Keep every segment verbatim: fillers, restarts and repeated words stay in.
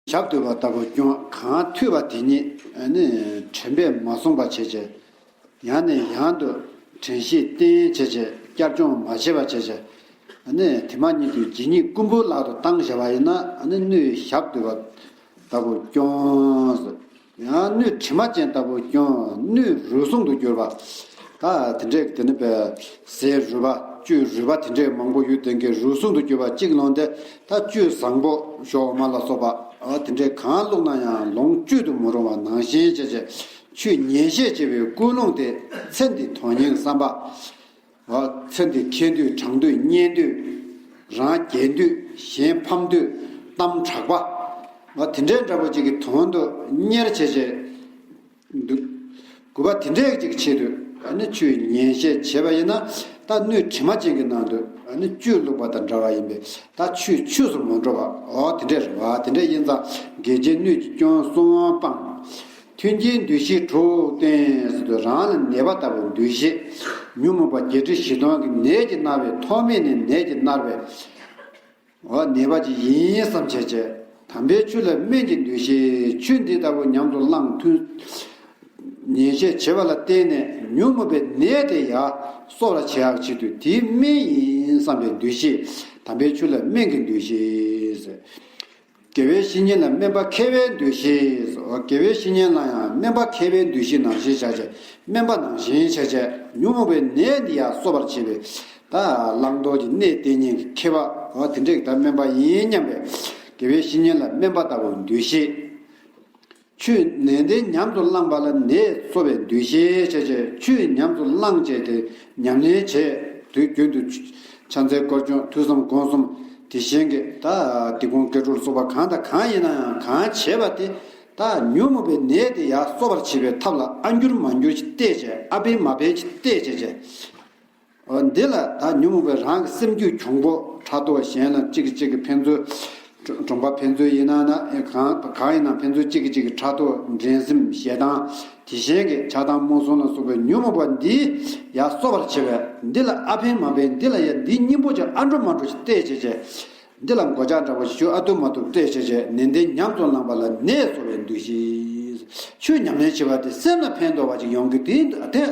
ཞབས་བསྡུས་པ་ལྟ་བུ་སྐྱོན། གང་ཐོས་པ་དེ་ཉིད་ནི་དྲན་པས་མ་བཟུང་བ་བྱས་བྱས། ཡང་ནས་ཡང་དུ་དྲན་ཤེས་བསྟེན་བྱས་བྱས། བསྐྱར་སྦྱོང་མ་བྱས་པ་བྱས་བྱས། ནི་དེ་མ་ཉིད་དུ་ཇི་སྙེད་ཀུན་པོའི་ལག་ཏུ་བཏང་བཞག་པ་ཡིན་ན། ནི་སྣོད་ཞབས་བསྡུས་པ་ལྟ་བུ་སྐྱོན། ཡང་སྣོད་དྲི་མ་ཅན་ལྟ་བུ་སྐྱོན། སྣོད་རུལ་སུངས་དུ་གྱུར་པ། ད་དེ་འདྲས་དེ་ནི་པའི་ཟས་རུལ་པ་བཅུད་རུལ་པ་དེ་འདྲས་མང་པོ་ཡོད་དེ་གའི་རུལ་སུངས་དུ་གྱུར་པ་གཅིག་ལོངས་ཏེ། ད་བཅུད་བཟང་པོ་ཞོ་འོ་མ་ལ་སོགས་པ་ཨ་དེ་འདྲས་གང་བླུགས་ན་ཡང་ལོངས་སྤྱོད་དུ་མི་རུང་བ་ནང་བཞིན་བྱས་བྱས། ཆུས་ཉེས་བཤད་བྱས་པའི་ཀུན་སློང་དེ་ཚེ་འདི་དོན་སྙིང་བསམ་པ། ཨ་ཚེ་འདི་ཁེ་འདོད་གྲགས་འདོད་གཉེན་འདོད། རང་རྒྱལ་འདོད་གཞན་ཕམ་འདོད་གཏམ་དྲག་པ། ཨ་དེ་འདྲའི་འདྲ་པོ་ཅིག་གི་དོན་དུ་གཉེར་བྱས་བྱས་འདུག་དགོས་པ་དེ་འདྲའི་ཅིག་ཆེད་དུ། ཨ་ནི་ཆུས་ཉེས་བཤད་བྱས་པ་ཡིན་ན། ད་སྣོད་དྲི་མ་ཅན་གྱི་ནང་དུ་ཨ་ནི་བཅུད་བླུགས་པ་དང་འདྲ་བ་ཡིན་པས། ད་ཆུས་ཆུས་སུ་མི་འགྲོ་བ། འོ་དེ་འདྲས་རེད་བ། དེ་འདྲས་ཡིན་ཙང་དགེ་བྱེད་སྣོད་ཀྱི་སྐྱོན་གསུམ་སྤང་། མཐུན་རྐྱེན་འདུ་ཤེས་དྲུག་བསྟེན་ཟེར་དུས། རང་ལ་ནད་པ་ལྟ་བུའི་འདུ་ཤེས། ཉོན་མོངས་པ་བརྒྱད་ཁྲི་བཞི་སྟོང་གི་ནད་ཀྱིས་མནར་བའི། ཐོག་མེད་ནས་ནད་ཀྱིས་མནར་བའི། འོ་ནད་པ་ཅིག་ཡིན་བསམ་བྱས་བྱས། དམ་པའི་ཆོས་ལ་སྨན་གྱི་འདུ་ཤེས། ཆོས་འདི་ལྟ་བུ་ཉམས་སུ་བླངས་མཐུན། ཉེས་བཤད་བྱེད་པ་ལ་བརྟེན་ནས་ཉོན་མོངས་པའི་ནད་དེ་ཡང་གསོ་བར་བྱེད་ཡག་ཆེད་དུ་དེའི་སྨན་ཡིན་བསམ་པའི་འདུ་ཤེས། དམ་པའི་ཆོས་ལ་སྨན་གྱི་འདུ་ཤེས། དགེ་བའི་བཤེས་གཉེན་ལ་སྨན་པ་མཁས་པའི་འདུ་ཤེས། དགེ་བའི་བཤེས་གཉེན་ལ་ཡང་སྨན་པ་མཁས་པའི་འདུ་ཤེས་ནང་བཞིན་བྱས་བྱས། སྨན་པ་ནང་བཞིན་བྱས་བྱས་ཉོན་མོངས་པའི་ནད་འདི་ཡང་གསོ་བར་བྱེད་པའི། ད་བླང་དོར་གྱི་གནས་བསྟན་མཁན་གྱི་མཁས་པ། འོ་དེ་འདྲས་ད་སྨན་པ་ཡིན་སྙམ་པའི་དགེ་བའི་བཤེས་གཉེན་ལ་སྨན་པ་ལྟ་བུའི་འདུ་ཤེས། ཆོས་ནན་ཏན་ཉམས་སུ་བླངས་པ་ལ་ནད་གསོ་བའི་འདུ་ཤེས་བྱས་བྱས། ཆོས་ཉམས་སུ་བླངས་བྱས་ཏེ་ཉམས་ལེན་བྱས། དུས་རྒྱུན་དུ་ཕྱག་འཚལ་སྐོར་སྦྱོང་ཐོས་བསམ་སྒོམ་གསུམ། དེ་བཞིན་གྱི་ད་སྡིག་སྤོང་དགེ་སྒྲུབ་སོགས་པ་གང་དང་གང་ཡིན་ན་ཡང་གང་བྱས་པ་དེ། ད་ཉོན་མོངས་པའི་ནད་དེ་ཡང་གསོ་བར་བྱེད་པའི་ཐབས་ལ་ཨ་འགྱུར་མ་འགྱུར་ཞིག་བལྟས་བྱས། ཨ་ཕན་མ་ཕན་ཞིག་བལྟས་བྱས་བྱས། འོ་འདི་ལ་ད་ཉོན་མོངས་པའི་རང་གི་སེམས་རྒྱུད་གྱོང་པོ་ཕྲག་དོག་གཞན་ལ་གཅིག་གིས་གཅིག་གི་ཕན་ཚུན། གྲོང་པ་ཕན་ཚུན་ཡིན་ན་ན་གང་གང་ཡིན་ན་ཕན་ཚུན་གཅིག་གིས་གཅིག་གི་ཕྲག་དོག་འགྲན་སེམས་ཞེ་སྡང་། དེ་བཞིན་གྱི་ཆགས་སྡང་རྨོངས་གསུམ་ལ་སོགས་པའི་ཉོན་མོངས་པ་འདི་ཡང་གསོ་བར་བྱེད་པས། འདི་ལ་ཨ་ཕན་མ་ཕན། འདི་ལ་ཡང་འདིའི་གཉེན་པོ་ཅིག་ཨ་འགྲོ་མ་འགྲོ་ཞིག་བལྟས་བྱས་བྱས། འདི་ལ་མགོ་ལྕག་འདྲ་པོ་ཞིག་ཞུ་ཨ་ཐུབ་མ་ཐུབ་བལྟས་བྱས་བྱས། ནན་ཏན་ཉམས་སུ་བླངས་པ་ལ་ནད་གསོ་བའི་འདུ་ཤེས། ཆོས་ཉམས་ལེན་བྱེད་པ་དེ་སེམས་ལ་ཕན་འདོགས་པ་ཅིག་ཡོང་གི། དེ་དེ་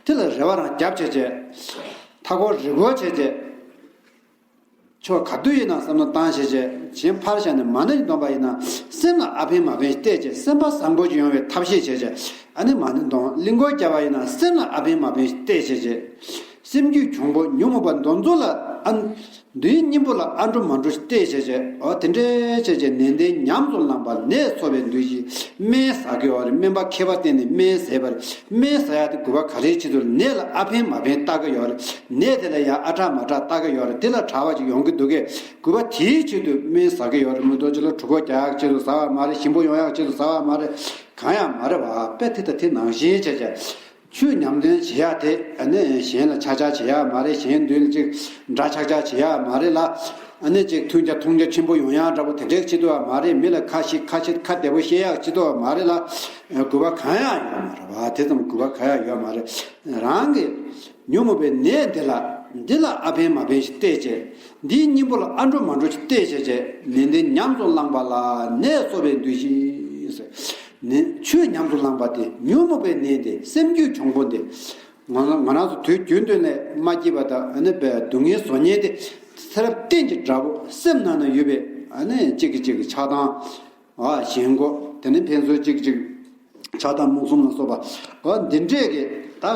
དེ་ལ་རེ་བ་རང་རྒྱབ་བྱས་བྱས། མཐའ་འཁོར་རི་མགོ་བྱས་བྱས། ཕྱོགས་ག་དུས་ཡིན་ན་བསམ་བློ་བཏང་བྱས་བྱས། གཞན་ཕར་བཞག་ནས་མ་ཎི་འདོན་པ་ཡིན་ན་སེམས་ལ་ཨ་ཕན་མ་ཕན་བལྟས་བྱས། སེམས་པ་བཟང་པོ་ཅིག་ཡོང་བའི་ཐབས་ཤེས་བྱས་བྱས། ཨ་ནི་མ་ཎི་འདོན། གླིང་སྐོར་བརྒྱབ་པ་ཡིན་ན་སེམས་ལ་ཨ་ཕན་མ་ཕན་བལྟས་བྱས་བྱས། སེམས་རྒྱུད་གྱོང་པོ་ཉོན་མོངས་པ་འདི་ཚོ་ལ་ཨ་འདིའི་གཉེན་པོ་ལ་ཨ་འགྲོ་མ་འགྲོ་བལྟས་བྱས་བྱས། འོ་དེ་འདྲས་བྱས་བྱས་ནན་ཏན་ཉམས་སུ་བླངས་པ་ནད་གསོ་བའི་འདུ་ཤེས། སྨན་ཟ་གི་ཡོད་རེད། སྨན་པ་མཁས་པ་བསྟེན་ནས་སྨན་ཟས་པ་རེད། སྨན་ཟ་ཡག་དེ་དགོས་པ་ག་རེའི་ཆེད་དུ། ནད་ལ་ཨ་ཕན་མ་ཕན་བལྟ་གི་ཡོད་རེད། ནད་དེ་ལ་ཡང་ཨ་དྲག་མ་དྲག་བལྟ་གི་ཡོད་རེད། དེ་ལ་དྲག་པ་ཅིག་ཡོང་གི་འདུག་གས། དགོས་པ་དེའི་ཆེད་དུ་སྨན་ཟ་གི་ཡོད་རེད། མི་ལྟོ་ཅི་ལ་གྲོད་ཁོག་རྒྱག་ཡག་ཆེད་དུ་ཟ་བ་མ་རེད། ཞིམ་པོ་ཡོང་ཡག་ཆེད་དུ་ཟ་བ་མ་རེད། གང་ཡང་མ་རེད་བ། དཔེ་དེ་ད་དེ་ནང་བཞིན་བྱས་བྱས། ཆོས་ཉམས་ལེན་བྱེད་ཡག་དེ་ཨ་ནི་གཞན་ལ་ཆག་ཆག་བྱེད་ཡག་མ་རེད། གཞན་མདུན་ལ་ཅིག་འདྲ་ཆག་ཆག་བྱེད་ཡག་མ་རེད་ལ། ཨ་ནི་ཅིག་མཐུན་རྐྱང་མཐོང་རྐྱང་ཆེན་པོ་ཡོང་ཡག་འདྲ་པོ་དེ་འདྲའི་ཆེད་དུ་ཡང་མ་རེད། མི་ལ་ཁ་ཞིག་ཁ་ཞིག་ཁ་བདེ་པོ་བཤད་ཡག་ཆེད་དུ་ཡང་མ་རེད་ལ། དགོས་པ་གང་ཡང་ཡོད་མ་རེད་བ། དེ་ཙམ་དགོས་པ་གང་ཡང་ཡོད་མ་རེད། རང་གི་ཉོན་མོངས་པའི་ནད་འདི་ལ། འདི་ལ་ཨ་ཕན་མ་ཕན་ཞིག་བལྟས་བྱས། འདིའི་གཉེན་པོ་ལ་ཨ་འགྲོ་མ་འགྲོ་ཞིག་བལྟས་བྱས་བྱས། ནན་ཏན་ཉམས་སུ་བླངས་པ་ལ་ནད་གསོ་བའི་འདུ་ཤེས། ནི་ཆོས་ཉམས་སུ་བླངས་པ་དེ་ཉོན་མོངས་པའི་ནད་དེ། སེམས་རྒྱུད་གྱོང་པོ་དེ། ང་ང་རང་ཚོ་དུས་རྒྱུན་དུ་ནས་མ་སྐྱིད་པ་དང་ཨ་ནི་སྡུག་བསྔལ་བཟོ་མཁན་དེ་ཚེ་རབས་གཏན་གྱི་དགྲ་བོ། སེམས་ནང་ན་ཡོད་པའི་ཨ་ནི་གཅིག་གིས་གཅིག་གི་ཆགས་སྡང་། ཨ་ཞེན་ཁོག་དེ་ནི་ཕན་ཚུན་གཅིག་གིས་གཅིག་ཆགས་སྡང་རྨོངས་གསུམ་ལ་སོགས་པ། འོ་འདི་འདྲས་ཀྱི་ད་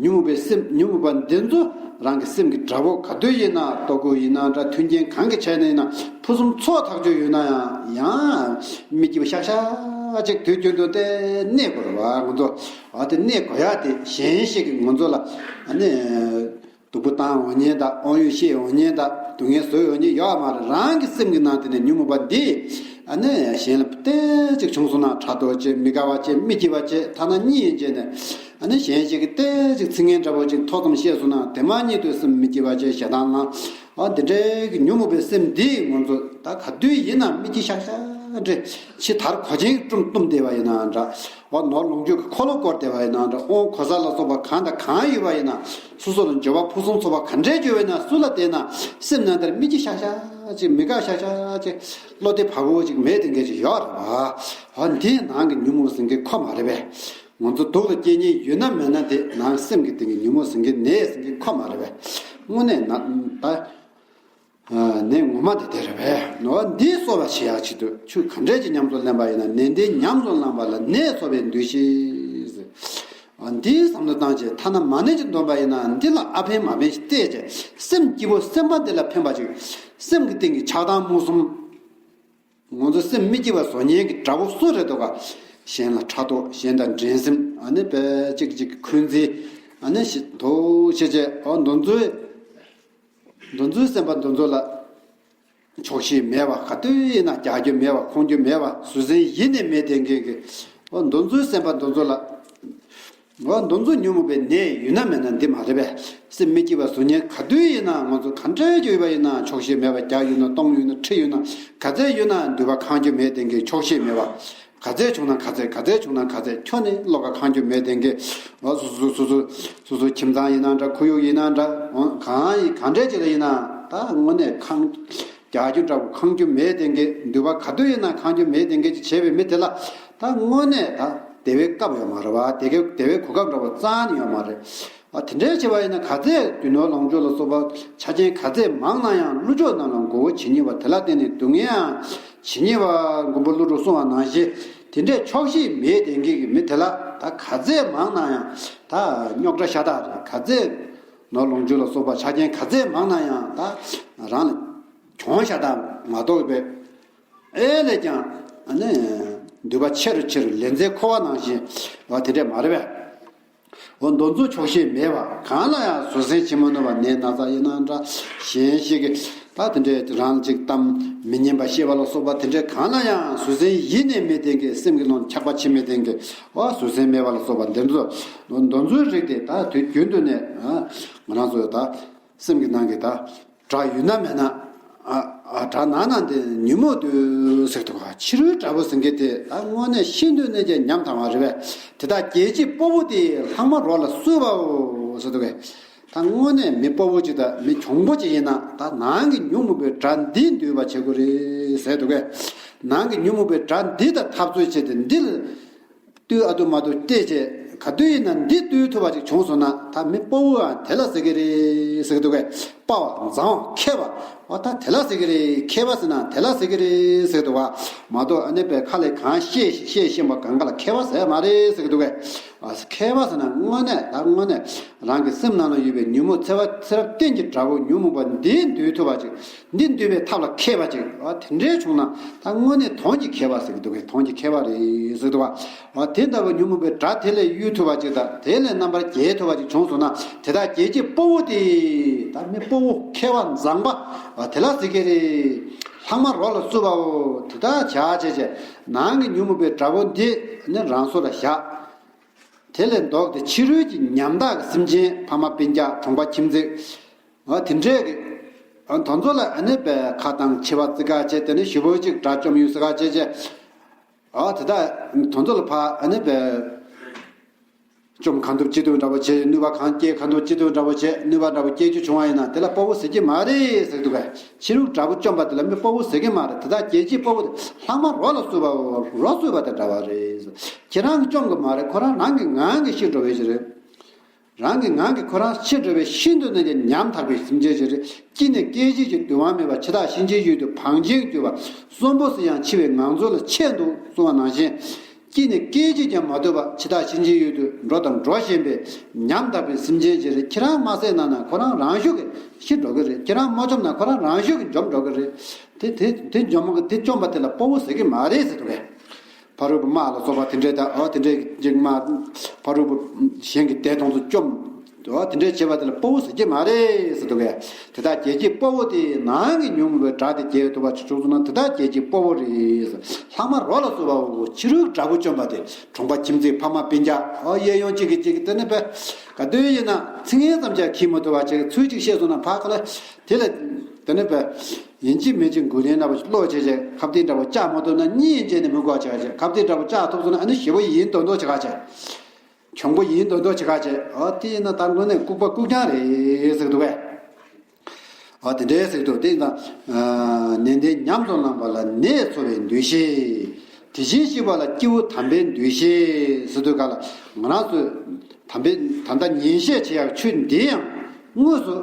ཉོན་མོངས་པའི་སེམས། ཉོན་མོངས་པ་འདི་ཚོ་རང་གི་སེམས་ཀྱི་དགྲ་བོ་ག་དུས་ཡིན་ན། ལྟོ་གོས་ཡིན་ན་འདྲ། མཐུན་རྐྱེན་གང་གི་ཆ་ནས་ཡིན་ན། ཕུན་སུམ་ཚོགས་ཐག་ཆོད་ཡོད་ན་ཡང་། ཡང་མི་སྐྱིད་པ་ཤག་ཤག་ཅིག་དུས་རྒྱུན་དུ་དེ་གནས་དགོས་རེད་བ། ང་ཚོ་འོ་དེ་གནས་དགོས་ཡག་དེ། གཞན་ཞིག་གིས་ང་ཚོ་ལ་ཨ་ནི་སྡུག་པོ་བཏང་འོང་མཁན་དང་། དབང་ཡོད་བཤད་འོང་མཁན་དང་། སྡུག་བསྔལ་བཟོ་འོང་མཁན་ཡོད་མ་རེད། རང་གི་སེམས་ཀྱི་ནང་དེ་ནས་ཉོན་མོངས་པ་འདི་ཨ་ནི་གཞན་ལ་ཏོག་ཙམ་བྱུང་སོང་ན་ཕྲག་དོག་བྱེད། མི་དགའ་བ་བྱེད། མི་སྐྱིད་པ་བྱེད། ཐ་ན་གཉིད་ཡིན་བྱས་ནས་ཨ་ནི་གཞན་ཞིག་གིས་ཏོག་ཙམ་ཚིག་ངན་འདྲ་པོ་ཅིག་ཐོག་ཙམ་བཤད་སོང་ན། དེ་མ་ཉིད་དུ་སེམས་མི་སྐྱིད་པ་བྱེད། ཞེ་སྡང་ལངས། འོ་འདི་འདྲའི་གི་ཉོན་མོངས་པའི་སེམས་འདིས་ང་ཚོ་ད་ག་དུས་ཡིན་ན་མི་སྐྱིད་ཤག་ཤག་འདྲ། ཕྱི་དར་གོས་ཆེན་བཏུམས་བཏུམས་བསྡད་པ་ཡིན་ན་འདྲ། འོ་ནོར་ལོངས་སྤྱོད་ཀྱི་འཁོར་ལོ་བསྐོར་བསྡད་པ་ཡིན་ན་འདྲ། དབང་གོ་ས་ལ་སོགས་པ་གང་དང་གང་ཡོད་པ་ཡིན་ན། སོ་སོ་ལ་འབྱོར་པ་ཕུན་སུམ་ཚོགས་པ་ག་འདྲའི་ཡོད་པ་ཡིན་ན། སུ་ལ་བལྟས་ན་སེམས་ནང་དེར་མི་སྐྱིད་ཤག་ཤག་ ཅིག་མི་དགའ་ཤ་ཤ་ཅིག་བློ་བདེ་བག་ཕེབས་ཅིག་མེད་དེ་འདྲ་ཅིག་ཡོད་རེད་བ། འོ་འདི་ནང་གི་ཉོན་མོངས་ཟེར་མཁན་ཁོ་མ་རེད་པས། ང་ཚོ་སྡུག་ལ་སྐྱེ་ཉེན་ཡོད་ན་མེད་ན་དེ་ནང་སེམས་ཀྱི་སྟེང་གི་ཉོན་མོངས་ཟེར་མཁན་ནད་ཟེར་མཁན་ཁོ་མ་རེད་པས། དངོས་གནས་ན་ད། ནད་ངོ་མ་དེ་དེ་རེད་པས། འོ་འདི་གསོ་བ་བྱེད་ཡག་ཆེད་དུ་ཆོས་ག་འདྲས་ཀྱི་ཉམས་སུ་ལེན་པ་ཡིན་ན། ནད་འདི་ཉམས་སུ་བླངས་པ་ལ་ནད་གསོ་བའི་འདུ་ཤེས་ཟེར། འདིའི་བསམ་བློ་བཏང་བྱས། ཐ་ན་མ་ཎི་ཅིག་འདོན་པ་ཡིན་ན་འདི་ལ་ཨ་ཕན་མ་ཕན་ཞིག་བལྟས་བྱས། སེམས་སྐྱིད་པོ་སེམས་པ་འདི་ལ་ཕན་པ་ཅིག། སེམས་ཀྱི་སྟེང་གི་ཆགས་སྡང་རྨོངས་གསུམ། ང་ཚོ་སེམས་མི་སྐྱིད་པ་བཟོ་མཁན་གྱི་དགྲ་བོ་སུ་རེད་འདུག་ག་གཞན་ལ་ཕྲག་དོག་གཞན་དང་འགྲན་སེམས། ཨ་ནི་བས་གཅིག་གཅིག་གི་འཁོན་འཛིན། ཨ་ནི་ཞི་དོ་ཤེས་བྱས། འོ་འདི་ཚོའི་འདི་ཚོའི་སེམས་པ་འདི་ཚོ་ལ་ཆོག་ཤེས་མེད་པ། ག་དུས་ཡིན་ན་རྒྱག་རྒྱུ་མེད་པ། ཁོང་རྒྱུ་མེད་པ། བཟོད་བསྲན་ཡེ་ནས་མེད་དེ་འགན་གི། འོ་འདི་ཚོའི་སེམས་པ་འདི་ཚོ་ལ། འོ་འདི་ཚོ་ཉོན་མོངས་པའི་ནད་ཡོད་ན་མེད་ན་འདི་མ་རེད་པས། སེམས་མི་སྐྱིད་པ་བཟོ་མཁན་ག་དུས་ཡིན་ན་ང་ཚོ་ག་འདྲ་ཅིག་ཡོད་པ་ཡིན་ན་ཆོག་ཤེས་མེད་པ། རྒྱག་ཡོད་ན་གཏོང་ཡོད་ན་ཁྲིད་ཡོད་ན་ག་ཚད་ཡོད་ན་འདོད་པ་ཁེངས་རྒྱུ་མེད་དེ་འགན། ཆོག་ཤེས་མེད་པ། ག་ཚད་བྱུང་ན་ག་ཚད། ག་ཚད་བྱུང་ན་ག་ཚད། ཁྱོན་ནས་བློ་ཁ་ཁེངས་རྒྱུ་མེད་དེ་འགན། འོ་སོ་སོ་སོ་སོ་སོ་སོ་ཁྱིམ་ཚང་ཡིན་ན་འདྲ། ཁོར་ཡུག་ཡིན་ན་འདྲ། འོ་གང་ཡིན་ག་འདྲས་ཅིག་ལ་ཡིན་ན་ད་དངོས་གནས་ཁེངས་རྒྱག་རྒྱུ་འདྲ་པོ་ཁེངས་རྒྱུ་མེད་དེ་འགན། འདོད་པ་ག་དུས་ཡིན་ན་ཁེངས་རྒྱུ་མེད་དེ་འགན་ཅིག་བྱས་པའི་མི་དེ་ལ་ད་དངོས་གནས་ད་བདེ་བའི་སྐབས་ཡོད་མ་རེད་བ། བདེ་སྐབས་བདེ་བའི་གོ་སྐབས་འདྲ་པོ་རྩ་ནས་ཡོད་མ་རེད། ཨ་དེ་འདྲའི་བྱས་པ་ཡིན་ན་ག་ཚད་རྒྱུ་ནོར་ལོངས་སྤྱོད་ལ་སོགས་པ་ཆ་རྐྱེན་ག་ཚད་མང་ན་ཡང་། ཀླུ་ཆོག་རྣམས་ལ་མགོ་བོ་ཇི་སྙེད་པ། དེ་ལ་བརྟེན་ནས་སྡུག་བསྔལ་ཡང་ཇི་སྙེད་པ། མགོན་པོ་ཀླུ་སྒྲུབ་གསུངས་པ་ནང་བཞིན་དེ་འདྲའི་ཆོག་ཤེས་མེད་དེ་འགན་གི་མི་དེ་ལ་ད་ག་ཚད་མང་ན་ཡང་ད་རྙོག་དྲ་ཤ་སྟག་རེད། ག་ཚད་ནོར་ལོངས་སྤྱོད་ལ་སོགས་པ་ཆ་རྐྱེན་ག་ཚད་མང་ན་ཡང་ད་རང་ལ་གྱོང་ཤ་སྟག་མ་གཏོགས་པའི་ཨེ་ལས་ཀྱང་ཨ་ནི་འདོད་པ་ཆེ་རུ་ཆེ་རུ་ལེན་རྩལ་འཁོར་བ་ནང་བཞིན་བ་དེ་འདྲས་མ་རེད་པས། འོ་འདི་ཚོ་ཆོག་ཤེས་མེད་པ། གང་ལ་ཡང་བཟོད་བསྲན་བྱེད་མ་ནུས་པ། ནད་ན་ཚ་ཡིན་ན་འདྲ། གཞན་ཞིག་གིས་ད་དེ་འདྲས་རང་ཅིག་གཏམ་མི་སྙན་པ་བཤད་པ་ལ་སོགས་པ་དེ་འདྲས་གང་ལ་ཡང་བཟོད་བསྲན་ཡེ་ནས་མེད་དེ་འགན། སེམས་ཀྱི་ཀློང་ཆགས་པ་ཆེ་མེད་དེ་འགན། འོ་བཟོད་བསྲན་མེད་པ་ལ་སོགས་པ་འདི་ཚོ་འདི་ཚོའི་རིགས་དེ་ད་དུས་རྒྱུན་དུ་ནས་ང་རང་ཚོ་ད་སེམས་ཀྱི་ནང་གི་ད་དགྲ་ཡོད་ན་མེད་ན། ཨ་ཨ་དགྲ་ནང་ན་འདི་ཉོན་མོངས་འདུས་ཟེར་འདུག་ག་ཕྱི་རོལ་དགྲ་བོ་ཟེར་མཁན་དེ་ད་དངོས་གནས་ཤིན་ཏུ་ནས་ཀྱང་ཉམ་ཐག་པ་རེད་པས། དེ་དག་རྒྱལ་བྱེད་དཔའ་བོ་དེ། ལྷག་མ་རོ་ལ་གསོལ་བའོ་ཟེར་འདུག་གས། ད་དངོས་གནས་མི་དཔའ་བོ་ཅིག་དང་མི་གྱོང་པོ་ཅིག་ཡིན་ན། ད་ནང་གི་ཉོན་མོངས་པའི་དགྲ་འདི་འདུལ་བ་བྱེད་དགོས་རེད་ཟེར་འདུག་གས། ནང་གི་ཉོན་མོངས་པའི་དགྲ་འདི་དང་འཐབ་རྩོད་བྱས་ཏེ་འདི་ལ་བཏུལ་ཨ་ཐུབ་མ་ཐུབ་བལྟས་བྱས། ག་དུས་ཡིན་ན་འདི་བཏུལ་ཐུབ་པ་ཅིག་བྱུང་སོང་ན་ད་མི་དཔའ་བོའང་དེ་ལ་ཟེར་གི་རེད་ཟེར་གི་འདུག་གས། དཔའ་བ་མཛངས་པ་མཁས་པ། འོ་ད་དེ་ལ་ཟེར་གི་རེད། མཁས་པ་ཟེར་ན་དེ་ལ་ཟེར་གི་རེད་ཟེར་གི་འདུག་ག་མ་གཏོགས་ཨ་ནི་པའི་ཁ་ལས་གང་བཤད་བཤད་ཤེས་པ་གང་ག་ལ་མཁས་པ་ཟེར་མ་རེད་ཟེར་གི་འདུག་གས། མཁས་པ་ཟེར་ན་དངོས་གནས་ད་དངོས་གནས་རང་གི་སེམས་ནང་ལ་ཡོད་པའི་ཉོན་མོངས་ཚེ་བ་ཚེ་རབས་གཏན་གྱི་དགྲ་བོ་ཉོན་མོངས་པ་འདི་འདུལ་ཐུབ་པ་ཅིག་འདི་འདུལ་བའི་ཐབས་ལ་མཁས་པ་ཅིག་འོ་དེ་འདྲའི་བྱུང་ན་ད་དངོས་གནས་དོན་གྱི་མཁས་པ་ཟེར་གི་འདུག་གས། དོན་གྱི་མཁས་པ་རེད་ཟེར་གི་འདུག་ག་འོ་དེ་ལྟ་བུ་ཉོན་མོངས་པའི་དགྲ་དེ་ལས་གཡོལ་ཐུབ་པ་ཅིག་དང་དེ་ལས་རྣམ་པར་རྒྱལ་ཐུབ་པ་ཅིག་བྱུང་སོང་ན། དེ་དག་རྒྱལ་བྱེད་དཔའ་བོ་དེ། ད་མི་དཔའ་བོ་མཁས་པ་མཛངས་པ་འོ་དེ་ལ་ཟེར་གི་རེད། ལྷག་མ་རོ་ལ་གསོལ་བའོ། དེ་དག་བྱ་བྱས་བྱས་ནང་གི་ཉོན་མོངས་པའི་དགྲ་བོ་འདི་ནི་རང་སོ་ལ་བཞག་དེ་ལས་ལྡོག་སྟེ་ཕྱི་རོལ་གྱི་ཉམ་ཐག་གི་སེམས་ཅན། ཕ་མ་སྤུན་ཀྱག་གྲོང་པ་ཁྱིམ་མཚེས། ཨ་དེ་འདྲས་ཀྱི་ཨ་དེ་ཚོ་ལ་ཨ་ནི་པའི་ཁ་གཏང་ཕྱི་པ་བརྩི་ག་བྱས། དེ་ནས་ཞེ་པོ་ཅིག་དགྲ་བཅོམ་ཡོང་ཟེར་ག་བྱས་བྱས། ཨ་དེ་དག་དེ་ཚོ་ལ་ཕ་ཨ་ནི་པའི་བཅོམ་གང་ཐུབ་ཅི་ཐུབ་འདྲ་པོ་བྱས། གནོད་པ་གང་སྐྱེལ་གང་ཐུབ་ཅི་ཐུབ་འདྲ་པོ་བྱས། གནོད་པ་འདྲ་པོ་སྐྱེལ་རྒྱུ་བྱུང་བ་ཡིན་ན་དེ་ལ་དཔའ་བོ་ཟེར་གྱི་མ་རེད་ཟེར་གི་འདུག་གས། ཕྱི་རོལ་དགྲ་བོ་བཅོམ་པ་དེ་ལ་མི་དཔའ་བོ་ཟེར་གྱི་མ་རེད། དེ་དག་རྒྱལ་བྱེད་དཔའ་བོ་དེ། ལྷག་མ་རོ་ལ་གསོལ་བའོ། རོ་གསོལ་བ་དང་འདྲ་བ་རེད། ཁྱེད་རང་གིས་བཅོམ་གི་མ་རེད། ཁོ་རང་རང་གི་ངང་གིས་ཤི་འགྲོ་བའི་ཞིག་རེད། རང་གི་ངང་གིས་ཁོ་རང་ཤི་འགྲོ་བའི་ཤིན་ཏུ་ནས་ཀྱང་ཉམ་ཐག་པའི་སེམས་ཅན་ཞིག་རེད། སྐྱེས་ནས་སྐད་ཅིག་ཀྱང་འདུལ་བ་མེད་པ། འཆི་བདག་གཤིན་རྗེའི་ཡུལ་དུ་བང་ཆེན་གྱུར་པ། གསོན་པོ་སུ་ཡང་འཆི་བའི་ངང་ཚུལ་ལ་ཆས་འདུག་གསུངས་པ་ནང་བཞིན། སྐྱེས་ནས་སྐད་ཅིག་ཀྱང་མ་ཐུབ་པ། འཆི་བདག་གཤིན་རྗེའི་ཡུལ་དུ་འགྲོ་དང་འགྲོ་བཞིན་པའི་ཉམ་ཐག་པའི་སེམས་ཅན་ཞིག་རེད། ཁྱེད་རང་མ་བསད་ན་ན་ཁོ་རང་རང་ཤུགས་ཀྱིས་ཤི་འགྲོ་གི་རེད། ཁྱེད་རང་མ་བཅོམ་ན་ཁོ་རང་རང་ཤུགས་ཀྱིས་འཇོམས་འགྲོ་གི་རེད། དེ་དེ་དེ་འཇོམས་དེ་བཅོམ་པ་དེ་ལ་དཔའ་བོ་ཟེར་གྱི་མ་རེད་ཟེར་འདུག་གས། ཕ་རོལ་པོ་དམག་ལ་སོགས་པ་དེ་འདྲའི་དང་། འོ་དེ་འདྲའི་ཅིག་དམག་ཕ་རོལ་པོ་གཞན་གྱི་སྡེ་དང་ཚོ་བཅོམ། འོ་དེ་འདྲའི་བྱེད་པ་དེ་ལ་དཔའ་བོ་ཟེར་གྱི་མ་རེད་ཟེར་འདུག་གས། དེ་དག་རྒྱལ་བྱེད་དཔའ་བོ་དེ། ནང་གི་ཉོན་མོངས་པའི་དགྲ་དེ་རྒྱལ་ཐུབ་པ་ཅིག་བྱུང་སོང་ན་དེ་དག་རྒྱལ་བྱེད་དཔའ་བོ་རེད། ལྷག་མ་རོ་ལ་གསོལ་བའོ། ཕྱི་རོལ་དགྲ་བོ་བཅོམ་པ་དེ། གྲོང་པ་ཁྱིམ་མཚེས་ཕ་མ་སྤུན་ཀྱག་འོ་གཡས་གཡོན་གཅིག་གིས་གཅིག་གིས་དེ་ནས་པས་ག་དུས་ཡིན་ན་ཚིག་ངན་ཙམ་ཀྱང་འཁྱེར་མ་ཐུབ་པ་ཅིག་ཚུལ་གཅིག་བཤད་སོང་ན་ཕ་ག་ལ། དེ་ལ་དེ་ནས་པས་ཡིན་གཅིག་མིན་གཅིག་མགོ་ལན་འདྲ་པོ་ཅིག་ལོག་བྱས་བྱས། ཁ་གཏད་འདྲ་པོ་བཅག་མ་ཐུབ་ན་གཉིད་བྱས་ནས་མི་དགོས་བྱས་བྱས། ཁ་གཏད་འདྲ་པོ་བཅག་ཐུབ་སོང་ན་ཨ་ནི་ཞེ་པོ་ཡིན་མདོག་མདོག་བྱེད་ག་བྱས། གྱོང་པོ་ཡིན་མདོག་མདོག་བྱེད་ག་བྱས། འོ་དེ་ཡིན་ན་ད་དངོས་གནས་ལྐུགས་པ་ལྐུགས་རྐྱང་རེད་ཟེར་གི་འདུག་གས། ཨ་དེ་འདྲའི་ཟེར་དུས་དེ་ཡིན་ཙང་། ནན་ཏན་ཉམས་སུ་བླངས་པ་ལ་ནད་འཚོ་བའི་འདུ་ཤེས། དེ་བཞིན་གཤེགས་པ་ལ་སྐྱེས་བུ་དམ་པའི་འདུ་ཤེས་ཟེར་དུས་ག་ལ་ང་རང་ཚོས་དམ་པའི་ད་ལྟ་ཉན་བཤད་བྱེད་ཡག་ཆོས་འདི་ཡང་དངོས་སུ་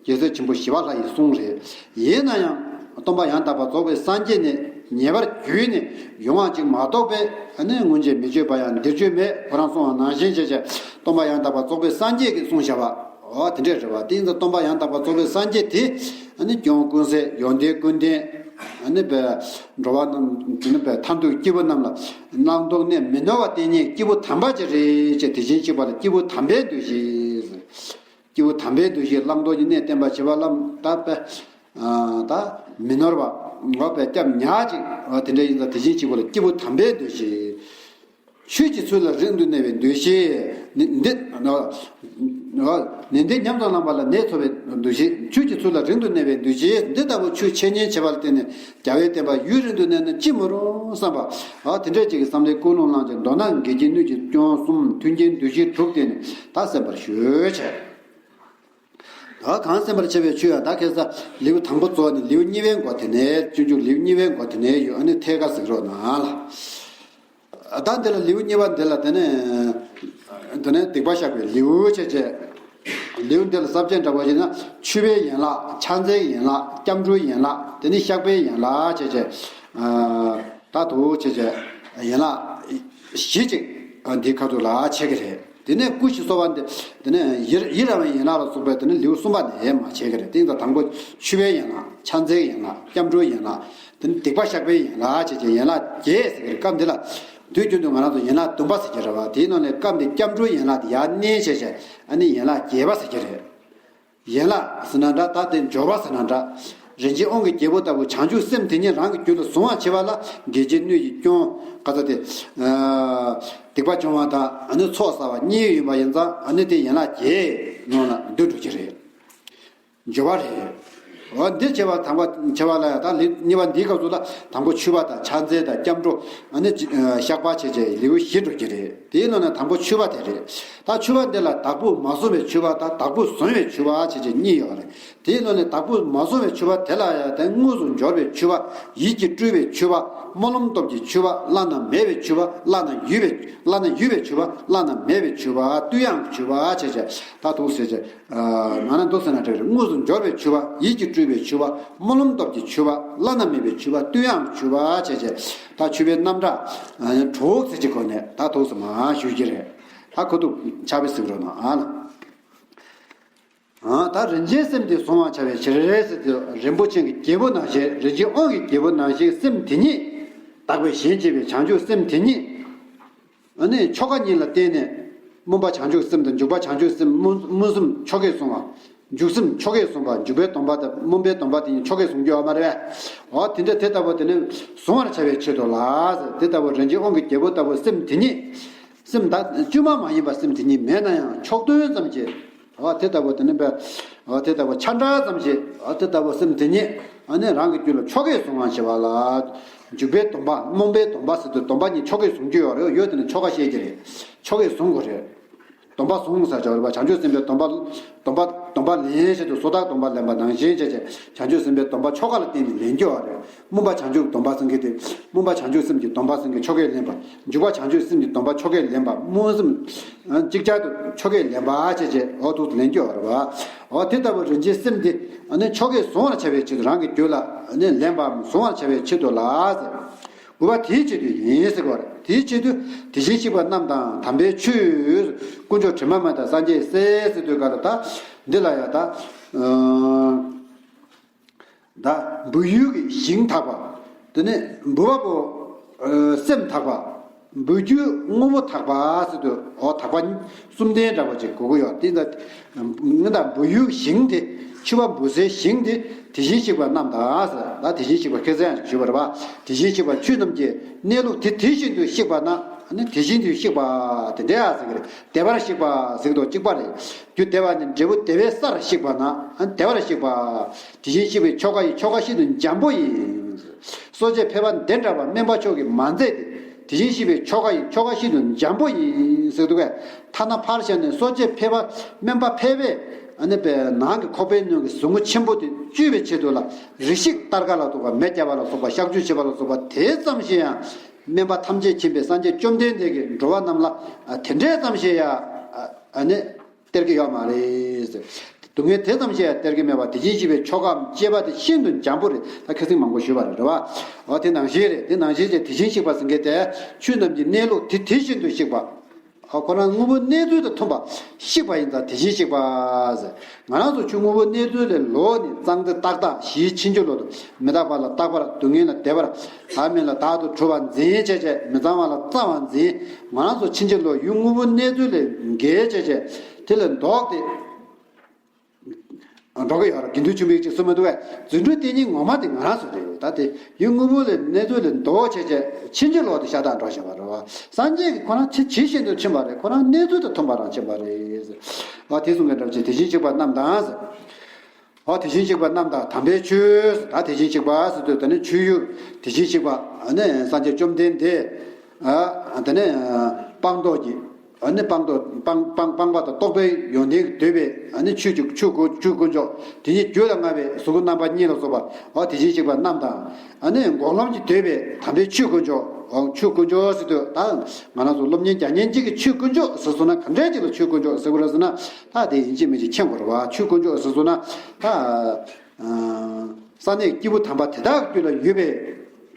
རྒྱལ་སྲས་ཆེན་པོ་ཞི་བ་ལྷ་ཡིས་གསུངས་རེད། ཡིན་ན་ཡང་སྟོན་པ་ཡང་དག་པར་རྫོགས་པའི་སངས་རྒྱས་ནས་ཉེ་བར་བརྒྱུད་ནས་ཡོང་བ་ཅིག་མ་གཏོགས་པའི་ཨ་ནི་སྔོན་ཆད་མི་བརྗོད་པ་ཡང་འདིར་བརྗོད་མེད། ཁོ་རང་གསུངས་པ་ནང་བཞིན་བྱས་བྱས་སྟོན་པ་ཡང་དག་པར་རྫོགས་པའི་སངས་རྒྱས་ཀྱིས་གསུངས་བཞག་པ། འོ་དེ་འདྲས་རེད་བ། དེ་ཡིན་ཙང་སྟོན་པ་ཡང་དག་པར་རྫོགས་པའི་སངས་རྒྱས་དེ་ཨ་ནི་སྐྱེ་བོ་ཀུན་གསལ་ཡོན་ཏན་ཀུན་ལྡན། ཨ་ནི་པའི་འགྲོ་བ་རྣམས་དེ་ནི་པའི་མཐར་ཐུག་སྐྱེས་བུ་རྣམས་ལ་བླང་དོར་གནས་མི་ནོར་བ་བསྟན་མཁན་སྐྱེས་བུ་དམ་པ་ཅིག་རེད་ཅེས། དེ་བཞིན་གཤེགས་པ་ལ་སྐྱེས་བུ་དམ་པའི་འདུ་ཤེས། སྐྱེས་བུ་དམ་པའི་འདུ་ཤེས་བླང་དོར་གྱི་གནས་བསྟན་པ་བྱེད་པ་ལ་ད་པའི་ད་མི་ནོར་བ་འོ་པའི་སྐྱབས་ཉག་ཅིག་འོ་དེ་འདྲ་ཡིན་ཙང་དེ་བཞིན་གཤེགས་པ་ལ་སྐྱེས་བུ་དམ་པའི་འདུ་ཤེས། ཆོས་ཀྱི་ཚུལ་ལ་རིང་དུ་གནས་པའི་འདུ་ཤེས། ནི་འདི། ནན་ཏན་ཉམས་སུ་བླངས་པ་ལ་ནད་འཚོ་བའི་འདུ་ཤེས། ཆོས་ཀྱི་ཚུལ་ལ་རིང་དུ་གནས་པའི་འདུ་ཤེས། འདི་ལྟ་བུ་ཆོས་འཆད་ཉན་བྱེད་པ་ལ་བརྟེན་ནས་རྒྱལ་བའི་བསྟན་པ་ཡུན་རིང་དུ་གནས་ན་ཅི་མི་རུང་བསམ་པ། ཨ་དེ་འདྲ་ཅིག་གི་བསམ་བློའི་ཀུན་སློང་བླངས་ཀྱང་མདོར་ན་འགལ་རྐྱེན་སྣོད་ཀྱི་སྐྱོན་གསུམ། མཐུན་རྐྱེན་འདུ་ཤེས་དྲུག་བསྟེན་ནས་ད་གསན་པར་ཞུ་བྱས། ད་གང་གསན་པར་བྱ་བའི་ཆོས་ཡང་ད་ཁ་སང་ལེའུ་དང་པོ་རྫོགས་ནས་ལེའུ་གཉིས་པའི་མགོ་དེ་ནས། སྤྱོད་འཇུག་ལེའུ་གཉིས་པའི་མགོ་དེ་ནས་ཡོད། ཨ་ནི་ཐད་ཀར་གཟིགས་རོགས་གནང་ལ། ད་འདི་ལ་ལེའུ་གཉིས་པ་འདི་ལ་དེ་ནས་དེ་ནས་སྡིག་པ་བཤགས་པའི་ལེའུ་བྱས་བྱས། ལེའུ་འདི་ལ་ས་བཅད་འདྲ་པོ་ཞིག་ན་མཆོད་པའི་ཡན་ལག། ཕྱག་འཚལ་ཡན་ལག། སྐྱབས་འགྲོའི་ཡན་ལག། དེ་ནས་བཤགས་པའི་ཡན་ལག་བྱས་བྱས། ད་དུ་བྱས་བྱས་ཡན་ལག་བཞི་ཅིག་འདིའི་ཁ་ཐུག་ལ་ཕྱེ་གི་རེད། དེ་ནས་སྐུ་ཞིག་གསོ་བ་འདི། དེ་ནས་ཡི་ཡི་རང་བའི་ཡན་ལག་ལ་སོགས་པའི་དེ་ནས་ལེའུ་གསུམ་པ་ནས་མར་བྱེད་ཀྱི་རེད། དེ་ཡིན་ཙང་དང་པོ་མཆོད་པའི་ཡན་ལག། ཕྱག་འཚལ་ཡན་ལག། སྐྱབས་འགྲོའི་ཡན་ལག། དེ་ནས་སྡིག་པ་བཤགས་པའི་ཡན་ལག་བྱས་བྱས་ཡན་ལག་བརྒྱད་ཟེར་གྱི་རེད། སྐབས་འདི་ལ་དུས་རྒྱུན་དུ་ང་རང་ཚོ་ཡན་ལག་བདུན་པ་ཟེར་གྱི་རེད་བ། དེའི་ནང་ནས་སྐབས་འདི་སྐྱབས་འགྲོའི་ཡན་ལག་དེ་ཡར་མནན་བྱས་བྱས་ཨ་ནི་ཡན་ལག་བརྒྱད་པ་ཟེར་གྱི་རེད། ཡན་ལག་ཟེར་ན་འདྲ། ད་དེ་སྦྱོར་བ་ཟེར་ན་འདྲ། རིན་ཆེན་དབང་གི་རྒྱལ་པོ་ལྟ་བུ་བྱང་ཆུབ་སེམས་དེ་ཉིད་རང་གི་རྒྱུད་ལ་གཟུང་བར་བྱེད་པ་ལ་འགལ་རྐྱེན་སྣོད་ཀྱི་སྐྱོན་ག་ཚོད་དེ། སྡིག་པ་སྦྱོང་བ་དང་ཨ་ནི་ཚོགས་བསགས་པ་གཉིས་ཡོད་པ་ཡིན་ཙང་ཨ་ནི་དེ་ཡན་ལག་བརྒྱད་ནང་ལ་འདུས་འགྲོ་གི་རེད། སྦྱོར་བ་རེད། འོ་འདི་བྱེད་པ་དང་པོ་བྱེད་པ་ལ་ཡང་ད་ལེའུ་གཉིས་པ་འདིའི་སྐབས་སུ་ལ་དང་པོ་མཆོད་པ་དང་ཕྱག་འཚལ་དང་སྐྱབས་འགྲོ་ཨ་ནི་བཤགས་པ་བྱས་བྱས་ལེའུ་བཞི་འགྲོ་གི་རེད། དེའི་ནང་ནས་དང་པོ་མཆོད་པ་དེ་རེད། ད་མཆོད་པ་འདི་ལ་བདག་པོས་མ་བཟུང་བའི་མཆོད་པ་དང་བདག་པོས་བཟུང་བའི་མཆོད་པ་བྱས་བྱས་གཉིས་ཡོད་རེད། དེའི་ནང་ནས་བདག་པོས་མ་བཟུང་བའི་མཆོད་པ་དེ་ལ་ཡང་དེ་དངོས་སུ་འབྱོར་བའི་མཆོད་པ། ཡིད་ཀྱིས་སྤྲུལ་བའི་མཆོད་པ། སྨོན་ལམ་སྟོབས་ཀྱི་མཆོད་པ། བླ་ན་མེད་པའི་མཆོད་པ། བླ་ན་ཡོད་པའི་བླ་ན་ཡོད་པའི་མཆོད་པ། བླ་ན་མེད་པའི་མཆོད་པ། བསྟོད་དབྱངས་ཀྱི་མཆོད་པ་བྱས་བྱས་ད་དུ་ཟེར་བྱས། ང་ན་འདུག་ཟེར་ན་འགྲིག་རེད། དངོས་སུ་འབྱོར་བའི་མཆོད་པ། ཡིད་ཀྱིས་སྤྲུལ་བའི་མཆོད་པ། སྨོན་ལམ་སྟོབས་ཀྱི་མཆོད་པ། བླ་ན་མེད་པའི་མཆོད་པ། བསྟོད་དབྱངས་ཀྱི་མཆོད་པ་བྱས་བྱས་ད་མཆོད་པའི་རྣམ་གྲངས་དྲུག་ཟེར་གྱི་སྒོ་ནས་ད་དུ་ཟེར་མ་ཞུ་གི་རེད། ད་ཁོ་ཐུག་ཆགས་པའི་ཟེར་རོགས་གནང་ཨ་ལ། ད་རིན་ཆེན་སེམས་དེ་གཟུང་བར་བྱ་བའི་ཕྱིར་ཟེར་དུས་རིན་པོ་ཆེ་གི་རྒྱལ་པོ་ནང་བཞིན། རིན་ཆེན་དབང་གི་རྒྱལ་པོ་ནང་བཞིན་སེམས་དེ་ཉིད། དག་པའི་ཞེན་བྱེད་པའི་བྱང་ཆུབ་སེམས་དེ་ཉིད། ཨ་ནི་ཆོ་ག་གཉིས་ལ་བརྟེན་ནས་སྨོན་པ་བྱང་ཆུབ་སེམས་དང་འཇུག་པ་བྱང་ཆུབ་སེམས། སྨོན་སྨོན་སེམས་ཆོ་གས་བཟུང་བ། འཇུག་སེམས་ཆོ་གས་བཟུང་བ། འཇུག་པའི་སྡོམ་པ་དང་སྨོན་པའི་སྡོམ་པ་དེ་ཉིད་ཆོ་གས་བཟུང་རྒྱུ་ཡོད་མ་རེད། འོ་དེ་འདྲ་དེ་ལྟ་བུ་དེ་ནི་གཟུང་བར་བྱ་བའི་ཆེད་དུ་ལ་ཟེར། དེ་ལྟ་བུ་རིན་ཆེན་དབང་གི་རྒྱལ་པོ་ལྟ་བུ་སེམས་དེ་ཉིད། སེམས་ད་བཅོས་མ་མ་ཡིན་པ་སེམས་དེ་ཉིད་མེད་ན་ཡང་ཕྱོགས་མཐུན་ཙམ་གྱིས། འོ་དེ་ལྟ་བུ་དེ་ནི་བས། འོ་དེ་ལྟ་བུ་ཆ་འདྲ་ཙམ་གྱིས། འོ་དེ་ལྟ་བུ་སེམས་དེ་ཉིད་ཨ་ནི་རང་གི་རྒྱུད་ལ་ཆོ་གས་གཟུང་བར་བྱེད་པ་ལ། འཇུག་པའི་སྡོམ་པ། སྨོན་པའི་སྡོམ་པ་ཟེར་དུས་སྡོམ་པ་གཉིས་ཆོ་གས་གཟུང་རྒྱུ་ཡོད་རེད། ཡོད་དེ་ནི་ཆོ་ག་བཤད་ཀྱི་རེད། ཆོ་གས་གཟུང་དགོས་རེད། སྡོམ་པ་བཟུང་ཟེར་བྱ་བ་རེད་པ། བྱང་ཆུབ་སེམས་དཔའི་སྡོམ་པ། སྡོམ་པ་སྡོམ་པ་ལེན་བྱེད་དུ་སོ་ཐར་སྡོམ་པ་ལེན་པ་ནང་བཞིན་བྱས་བྱས་བྱང་ཆུབ་སེམས་དཔའི་སྡོམ་པ་ཆོ་ག་ལ་བརྟེན་ནས་ལེན་རྒྱུ་ཡོད་རེད། སྨོན་པ་བྱང་ཆུབ་སྡོམ་པ་ཟེར་མཁན་དེ། སྨོན་པ་བྱང་ཆུབ་སེམས་ཀྱི་སྡོམ་པ་ཟེར་མཁན་ཆོ་གས་ལེན་པ། འཇུག་པ་བྱང་ཆུབ་སེམས་ཀྱི་སྡོམ་པ་ཆོ་གས་ལེན་པ། སྨོན་སེམས་ཅིག་ཅར་དུ་ཆོ་གས་ལེན་པ་བྱས་བྱས་འོ་ཐུག་ལེན་རྒྱུ་ཡོད་རེད་པ། འོ་དེ་ལྟ་བུ་རིན་ཆེན་སེམས་དེ་ཨ་ནི་ཆོ་གས་གཟུང་བར་བྱ་བའི་ཕྱིར་དུ། རང་གི་རྒྱུད་ལ་ཨ་ནི་ལེན་པའམ་གཟུང་བར་བྱ་བའི་ཕྱིར་དུ་ལ་ཟེར། དགུ་པ་དེའི་ཆེད་དུ་ཡིན་ཟེར་བ་རེད། དེའི་ཆེད་དུ་དེ་བཞིན་གཤེགས་པ་རྣམས་དང་དམ་པའི་ཆོས། དཀོན་མཆོག་དྲི་མ་མེད་དང་སངས་རྒྱས་སྲས་ཟེར་དུས་ག་ལ་ད་འདི་ལ་ཡང་ད་ད་བོད་ཡུལ་གྱི་ཞིང་དག་པ། དེ་ནས་འབུལ་བ་པོ་སེམས་དག་པ། འབུལ་རྒྱུའི་དངོས་པོ་དག་པ་ཟེར་དུས་འོ་དག་པ་གསུམ་ལྡན་འདྲ་བ་ཅིག་དགོས་ཀྱི་ཡོད། དེ་ད་ང་ད་འབུལ་ཡུལ་ཞིང་དེ། མཆོད་པ་འབུལ་སའི་ཞིང་དེ་དེ་བཞིན་གཤེགས་པ་རྣམས་དང་ཟེར། ད་དེ་བཞིན་གཤེགས་པ་ཁ་སང་ཡང་ཞུས་པ་རེད་པ། དེ་བཞིན་གཤེགས་པ་ཆོས་རྣམས་ཀྱི་གནས་ལུགས་དེ་དེ་བཞིན་དུ་གཤེགས་པ་ན་ནི་དེ་བཞིན་དུ་གཤེགས་པ་དེ་འདྲ་ཟེར་གྱི་རེད། བདེ་བར་གཤེགས་པ་ཟེར་གྱི་འདུག་གཅིག་པ་རེད། རྒྱུ་བདེ་བ་ནི་འབྲས་བུ་བདེ་བའི་སར་གཤེགས་པ་ན་བདེ་བར་གཤེགས་པ། དེ་བཞིན་གཤེགས་པའི་ཆོ་ག་ཡི་ཆོ་ག་ཤིན་ཏུ་འཇམ་པོ་ཡིན། གསོ་དཔྱད་ཕལ་པ་འདི་འདྲ་བ་སྨན་པ་མཆོག་གིས་མ་མཛད་དེ། དེ་བཞིན་གཤེགས་པའི་ཆོ་ག་ཡི་ཆོ་ག་ཤིན་ཏུ་འཇམ་པོ་ཡིན་ཟེར་འདུག་གས། ཐ་ན་ཕར་བཞག་ནས་གསོ་དཔྱད་ཕལ་པ་སྨན་པ་ཕལ་པས་ ཨ་ནི་པའི་ནང་གི་ཁོག་པའི་ནང་གི་ཟུག་རྔུ་ཆེན་པོ་དེ་བཅོས་པའི་ཆེད་དུ་ལ་རིགས་ཤིག་གཏར་ཁ་ལ་སོགས་པ་མེ་བརྒྱབ་པ་ལ་སོགས་པ་གཤག་བཅོས་བྱེད་པ་ལ་སོགས་པ་དེ་ཙམ་ཞིག་ཡང་སྨན་པ་ཐམས་ཅད་མཁྱེན་པའི་སངས་རྒྱས་བཅོམ་ལྡན་འདས་ཀྱིས་འགྲོ་བ་རྣམས་ལ་དེ་འདྲའི་ཙམ་ཞིག་ཡང་ཨ་ནི་སྟེར་གྱི་ཡོད་མ་རེད། སྡུག་བསྔལ་དེ་ཙམ་ཞིག་ཡང་སྟེར་གྱི་མེད་པ་དེ་བཞིན་གཤེགས་པའི་ཆོ་གའམ་དཔྱད་པ་དེ་ཤིན་ཏུ་འཇམ་པོ་རེད། ད་ཁ་སང་མང་པོ་ཞུས་པ་རེད་བ། འོ་དེ་ནང་བཞིན་རེད། དེ་ནང་བཞིན་གྱི་དེ་བཞིན་གཤེགས་པ་ཟེར་མཁན་དེ་ཆོས་རྣམས་ཀྱི་གནས་ལུགས་དེ་དེ་བཞིན་དུ་གཤེགས་པ། ཨ་ཁོ་རང་དངོས་པོའི་གནས་ཚུལ་དང་མཐུན་པ་གཤེགས་པ་ཡིན་ཙང་དེ་བཞིན་གཤེགས་པ་ཟེར། ང་རང་ཚོ་ཆོས་དངོས་པོའི་གནས་ཚུལ་ལས་ལོག་ནས་གཙང་འཛིན་ཏག་ཏག་གཞིའི་ཕྱིན་ཅི་ལོག་ཏུ་མི་རྟག་པ་ལ་རྟག་པར། སྡུག་བསྔལ་ལ་བདེ་བར། བདག་མེད་ལ་བདག་ཏུ་གྲུབ་པར་འཛིན་བྱས་བྱས། མི་གཙང་བ་ལ་གཙང་བར་འཛིན། ང་རང་ཚོ་ཕྱིན་ཅི་ལོག་ཡུལ་དངོས་པོའི་གནས་ཚུལ་ལས་འགལ་བྱས་བྱས་དེ་ལས་ལྡོག་སྟེ། འགྲོ་གི་ཡོད་རེད། དགེ་འདུན་ཆོས་འཕེལ་གྱིས་གསུངས་མི་འདུག་གས། རྫུ་འཕྲུལ་དེ་ཉིད་ངོ་མ་དེ་ང་རང་ཚོ་རེད། ད་དེ་ཡུལ་དངོས་པོ་ལས་གནས་ཚུལ་ལས་ལྡོག་བྱས་བྱས་ཕྱིན་ཅི་ལོག་ཏུ་ཤ་སྟག་འགྲོ་བཞིན་པ་རེད་བ། སངས་རྒྱས་ཀྱིས་ཁོ་རང་ཇི་ཇི་བཞིན་དུ་ཕྱིན་པ་རེད། ཁོ་རང་གནས་ཚུལ་དང་མཐུན་པ་རང་ཕྱིན་པ་རེད། ཨ་དེ་གསུང་མཁན་འདྲ་པོ་ཅིག་དེ་བཞིན་གཤེགས་པ་རྣམས་དང་ཟེར། ཨ་དེ་བཞིན་གཤེགས་པ་རྣམས་དང་དམ་པའི་ཆོས་ཟེར། ད་དེ་བཞིན་གཤེགས་པ་ཟེར་དུས་ད་ནི་ཆོས་ཡུལ་དེ་བཞིན་གཤེགས་པ་ཨ་ནི་སངས་རྒྱས་བཅོམ་ལྡན་འདས། ཨ་དེ་ནས་སྤངས་རྟོགས་ཀྱི་ཨ་ནི་སྤངས་རྟོགས་སྤངས་སྤངས་སྤངས་པ་དང་རྟོགས་པའི་ཡོན་ཏན་གྱིས་བསྡུས་པའི་ཨ་ནི་ཆོས་ཀྱི་ཆོས་དཀོན་ཆོས་དཀོན་མཆོག་དེ་ཉིད་རྒྱུད་ལ་མངའ་བའི་གཟུགས་སྐུ་རྣམ་པ་གཉིས་ལ་སོགས་པ། ཨ་དེ་བཞིན་གཤེགས་པ་རྣམས་དང་། ཨ་ནི་འགོག་ལམ་གྱིས་བསྡུས་པའི་དམ་པའི་ཆོས་དཀོན་མཆོག་ཨ་ཆོས་དཀོན་མཆོག་ཟེར་དུས་ད་ང་རང་ཚོ་སློབ་གཉེར་རྒྱག་མཁན་གཅིག་གིས་ཆོས་དཀོན་མཆོག་ཟེར་སོང་ན་ག་འདྲའི་ཅིག་ལ་ཆོས་དཀོན་མཆོག་ཟེར་དགོས་རེད་ཟེར་ན། ད་དེ་ཡིན་གཅིག་མིན་གཅིག་མཁྱེན་དགོས་རེད་བ། ཆོས་དཀོན་མཆོག་ཟེར་སོང་ན་ད། ས་གནས་སྐྱེས་བུ་དམ་པ་དེ་དག་རྒྱུད་ལ་ཡོད་པའི་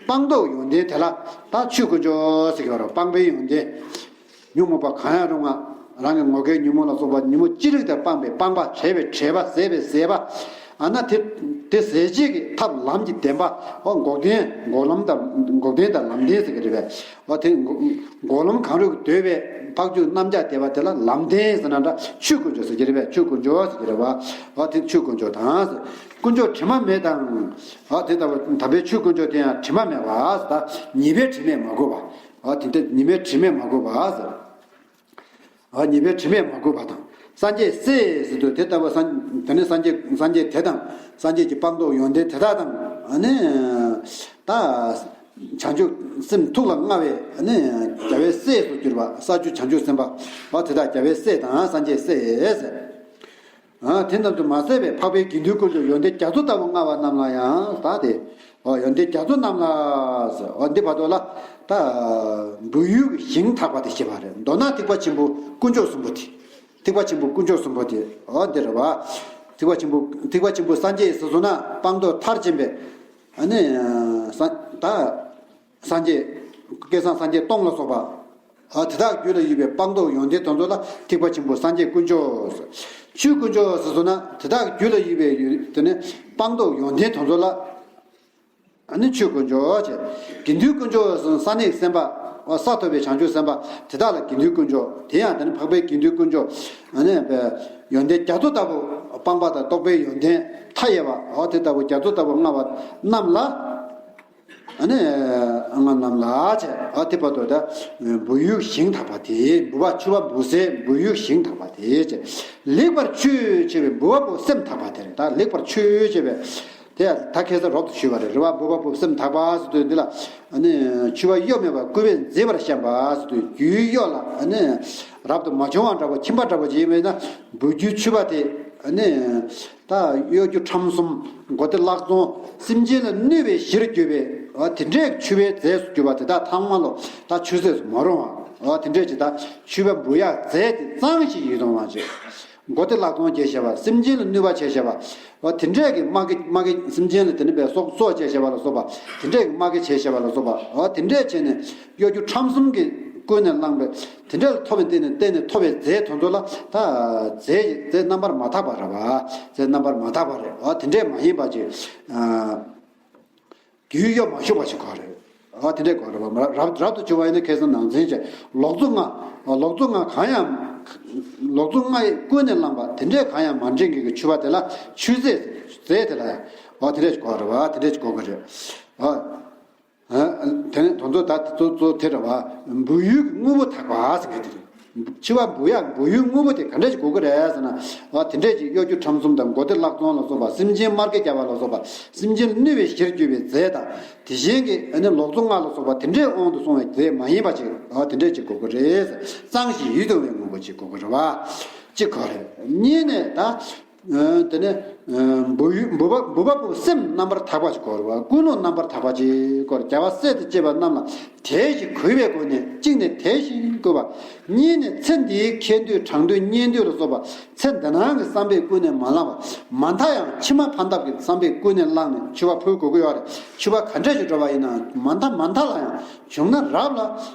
སྤངས་རྟོགས་ཡོན་ཏན་དེ་ལ་ད་ཆོས་དཀོན་མཆོག་ཟེར་གྱི་ཡོད་རེད། སྤངས་པའི་ཡོན་ཏན། ཉོན་མོངས་པ་གང་ཡང་རུང་བ། རང་གི་ངོ་སྐལ་ཉོན་མོངས་ལ་སོགས་པ་ཉོན་མོངས་ཅི་རིགས་དང་སྤངས་པའི་སྤངས་པ། བྲལ་བའི་བྲལ་བ། ཟད་པའི་ཟད་པ། ཨ་ན་དེ་དེ་ཟད་བྱེད་ཀྱི་ཐབས་ལམ་གྱི་བདེན་པ། འོ་འགོག་བདེན་འགོག་ལམ་དང་འགོག་བདེན་དང་ལམ་བདེན་ཟེར་གྱི་རེད་པས། འོ་དེ་འགོག་འགོག་ལམ་གང་རུང་གིས་བསྡུས་པའི་འཕགས་རྒྱུད་རྣམ་གཞག་བདེ་བ་དེ་ལ་ལམ་བདེན་ཟེར་ན་འདྲ། ཆོས་དཀོན་མཆོག་ཟེར་གྱི་རེད་པས། ཆོས་དཀོན་མཆོག་ཟེར་གྱི་རེད་པ། འོ་དེ་ཆོས་དཀོན་མཆོག་དང་། དཀོན་མཆོག་དྲི་མ་མེད་དང་། ཨ་དེ་ལྟ་བུ་དམ་པའི་ཆོས་དཀོན་མཆོག་དེ་ཡང་དྲི་མ་མེད་པ། ད་ཉེས་པའི་དྲི་མས་མ་གོས་པ། ཨ་དེ་འདྲ་ཉེས་པའི་དྲི་མས་མ་གོས་པ་ཟེར། ཨ་ཉེས་པའི་དྲི་མས་མ་གོས་པ་དང་། སངས་རྒྱས་སྲས་ཟེར་དུས་དེ་ལྟ་བུ་སངས་དེ་ནི་སངས་རྒྱས་སངས་རྒྱས་དེ་དང་། སངས་རྒྱས་ཀྱི་སྤངས་རྟོགས་ཡོན་ཏན་དེ་དག་དང་། ཨ་ནི། ད། བྱང་ཆུབ་སེམས་ཐུགས་ལ་མངའ་བའི་ཨ་ནི་རྒྱལ་བའི་སྲས་སུ་གྱུར་པ་ས་བཅུ་བྱང་ཆུབ་སེམས་དཔའ། ཨ་དེ་དག་རྒྱལ་བའི་སྲས་དང་སངས་རྒྱས་སྲས་ཟེར། ཨ་དེ་རྣམས་དུ་མ་ཟད་པའི་འཕགས་པའི་དགེ་འདུན་དཀོན་མཆོག་ཡོན་ཏན་རྒྱ་མཚོ་ལྟ་བུ་མངའ་བ་རྣམས་ལ་ཡང་ད་དེ། ཨོ་ཡོན་ཏན་རྒྱ་མཚོ་རྣམས་ལ་ཟེར། ཨོ་འདི་བར་དུ་ལ་ད་བོད་ཡུལ་གྱི་ཞིང་ཐག་པ་དེ་ཞེས་པ་རེད། མདོར་ན་ཐེག་པ་ཆེན་པོ་དཀོན་མཆོག་གསུམ་པོ་དེ། ཐེག་པ་ཆེན་པོ་དཀོན་མཆོག་གསུམ་པོ་དེ། ཨོ་འདི་རེད་བ། ཐེག་པ་ཆེན་པོ་ཐེག་པ་ཆེན་པོ་སངས་རྒྱས་ཟེར་སོང་ན་སྤངས་རྟོགས་མཐར་ཕྱིན་པའི། ཨ་ནི་ས་ད། སངས་རྒྱས། བསྐལ་བཟང་སངས་རྒྱས་སྟོང་ལ་སོགས་པ། ཨ་དེ་དག་རྒྱུད་ལ་ཡོད་པའི་སྤངས་རྟོགས་ཡོན་ཏན་དེ་ཚོ་ལ་ཐེག་པ་ཆེན་པོ་སངས་རྒྱས་དཀོན་མཆོག་ཟེར། ཆོས་དཀོན་མཆོག་ཟེར་སོང་ན་དེ་དག་རྒྱུད་ལ་ཡོད་པའི་ཡོན་དེ་ནི་སྤངས་རྟོགས་ཡོན་ཏན་དེ་ཚོ་ལ། ཨ་ནི་ཆོས་དཀོན་མཆོག་ཅེས། དགེ་འདུན་དཀོན་མཆོག་ཟེར་ས་གནས་སེམས་དཔའ། ཨ་ས་ཐོབ་པའི་བྱང་ཆུབ་སེམས་དཔའ་དེ་དག་ལ་དགེ་འདུན་དཀོན་མཆོག་དེ་ཡང་དེ་ནི་འཕགས་པའི་དགེ་འདུན་དཀོན་མཆོག་ཨ་ནི་ཡོན་ཏན་རྒྱ་མཚོ་ལྟ་བུ་སྤངས་པ་དང་རྟོགས་པའི་ཡོན་ཏན་མཐའ་ཡས་པ། ཨོ་དེ་ལྟ་བུ་རྒྱ་མཚོ་ལྟ་བུ་མངའ་བ་རྣམས་ལ། ཨ་ནི་ང་རྣམས་ལ་བྱས། ཨ་དེ་བར་དུ་ད་བོད་ཡུལ་ཞིང་ཐག་པ་དེ། འབུལ་བ་ཕྱུ་པ་འབུལ་སའི་བོད་ཡུལ་ཞིང་ཐག་པ་དེ་བྱས། ལེགས་པར་མཆོད་བྱས་པའི་འབུལ་བ་པོ་སེམས་ཐག་པ་དེ་རེད། ད་ལེགས་པར་མཆོད་བྱས་པའི་དེ་ད་ཁ་སང་རོབ་ཏུ་ཞུས་པ་རེད། རེད་བ། འབུལ་བ་པོ་སེམས་ཐག་པ་ཟེར་དུས་འདི་ལ་ཨ་ནི་མཆོད་པ་གཡོ་མེད་པར་བསྐུལ་བས་མཛེས་པར་བཤམས་པ་ཟེར་དུས་རྒྱུའི་གཡོ་ལ་ཨ་ནི་རབ་ཏུ་མ་བྱུང་བ་འདྲ་པོ་ཁྱིམ་པ་འདྲ་པོ་ཅིག་ཡིན་པས་ན་འབུལ་རྒྱུའི་མཆོད་པ་དེ་ཨ་ནི། ད་གཡོ་སྒྱུ་ཁྲམ་གསུམ་མགོ་བདེ་བརླག་བཙོང་སེམས་ཅན་ལ་གནོད་པའི་གཞིར་གྱུར་པའི་འོ་དེ་འདྲའི་མཆོད་པའི་རྫས་སུ་གྱུར་པ་དེ་དག་ཚང་མ་ལོ་ད་མཆོད་རྫས་སུ་མ་རུང་བ། འོ་དེ་འདྲས་ཀྱི་ད་མཆོད་པ་འབུལ་ཡག་རྫས་དེ་གཙང་ཞིང་ཡིད་དུ་འོང་བ་ཅིག་མགོ་བདེ་བརླག་བཙོང་བྱས་བཞག་པ། སེམས་ཅན་ལ་གནོད་པ་བྱས་བཞག་པ། འོ་དེ་འདྲས་ཀྱི་མ་གི་མ་གི་སེམས་ཅན་ལ་དེ་ནི་པའི་སྲོག་སྲོག་བཅད་བཞག་པ་ལ་སོགས་པ། དེ་འདྲས་ཀྱི་མ་གི་བྱས་བཞག་པ་ལ་སོགས་པ། འོ་དེ་འདྲས་བྱས་ནས་གཡོ་སྒྱུ་ཁྲམ་གསུམ་གྱི་ཀུན་ནས་བསླངས་པའི་དེ་འདྲ་ལ་ཐོབ་པའི་སྟེང་ནས་བརྟེན་ནས་ཐོབ་པའི་རྫས་དེ་ཚོ་ལ་ད་རྫས་རྫས་རྣམ་པར་མ་དག་པ་རེད་བ། རྫས་རྣམ་པར་མ་དག་པ་རེད་བ། དེ་འདྲས་མ་ཡིན་པ་ཅིག་རྒྱུའི་གཡོ་མ་ཞུགས་པ་ཞིག་དགོས་རེད། ཨ་དེ་འདྲས་དགོས་རེད་བ། རབ་རབ་ཏུ་བྱུང་བ་ཡིན་ན་ཁ་སང་ནང་ཚན་བྱས་ལོག་རྫུ་ལྔ། ལོག་རྫུ་ལྔ་གང་ཡང་། ལོག་རྫུ་ལྔ་ཡི་ཀུན་ནས་བསླངས་པ་དེ་འདྲས་གང་ཡང་མ་འདྲེན་མཁན་གྱི་མཆོད་པ་དེ་ལ་མཆོད་རྫས་རྫས་དེ་ལ་ཡང་། ཨ་དེ་འདྲས་དགོས་རེད་བ། དེ་འདྲས་དགོས་ཀྱི་རེད། ཨ། དེ་ནས་དོན་ཚོ་ད་གཙོ་གཙོ་དེ་རེད་བ། འབུལ་ཡུལ་གྱི་དངོས་པོ་དག་པ་ཟེར་མཁན་དེ་རེད། མཆོད་པ་འབུལ་ཡག་འབུལ་ཡུལ་དངོས་པོ་དེ་ག་འདྲ་ཞིག་དགོས་ཀྱི་རེད་ཟེར་ན། འོ་དེ་འདྲས་ཀྱི་གཡོ་སྒྱུ་ཁྲམ་གསུམ་དང་མགོ་བདེ་བརླག་བཙོང་ལ་སོགས་པ། སེམས་ཅན་དམར་གས་བརྒྱབ་པ་ལ་སོགས་པ། སེམས་ཅན་གནོད་པའི་གཞིར་གྱུར་པའི་རྫས་དང་། དེ་བཞིན་གྱི་ཨ་ནི་ལོག་རྫུ་ལྔ་ལ་སོགས་པ་དེ་འདྲའི་དབང་དུ་སོང་བའི་རྫས་མ་ཡིན་པ་ཅིག་འོ་དེ་འདྲས་ཅིག་དགོས་ཀྱི་རེད། གཙང་ཞིང་ཡིད་དུ་འོང་བའི་དངོས་པོ་ཅིག་དགོས་ཀྱི་རེད་བ། གཅིག་དགོས་རེད། གཉིས་ནས་ད། དེ་ནས་འབུ་ཡུལ་འབུ་བ་འབུ་བ་པོ་སེམས་རྣམ་པར་དག་པ་ཅིག་དགོས་རེད་བ། ཀུན་སློང་རྣམ་པར་དག་པ་ཅིག་དགོས་རེད། རྒྱལ་བ་སྲས་དང་བཅས་པ་རྣམས་ལ་དལ་ཞིང་གུས་པའི་སྒོ་ནས་གཅིག་ནས་དལ་ཞིང་བསྐུལ་བ། གཉིས་ནས་ཚེ་འདིའི་ཁེ་འདོད་གྲགས་འདོད་གཉེན་འདོད་ལ་སོགས་པ་ཚེ་འདི་སྣང་གི་བསམ་པས་ཀུན་ནས་མ་བསླངས་པ། མ་མཐའ་ཡང་ཕྱི་མ་ཕན་ཐབས་ཀྱི་བསམ་པས་ཀུན་ནས་བསླངས་ནས་མཆོད་པ་ཕུལ་དགོས་ཀྱི་ཡོད་རེད། མཆོད་པ་ག་འདྲ་ཞིག་འགྲོ་བ་ཡིན་ནའང་མ་མཐའ་མ་མཐའ་ལ་ཡང་བྱུང་ན་རབ་ལ།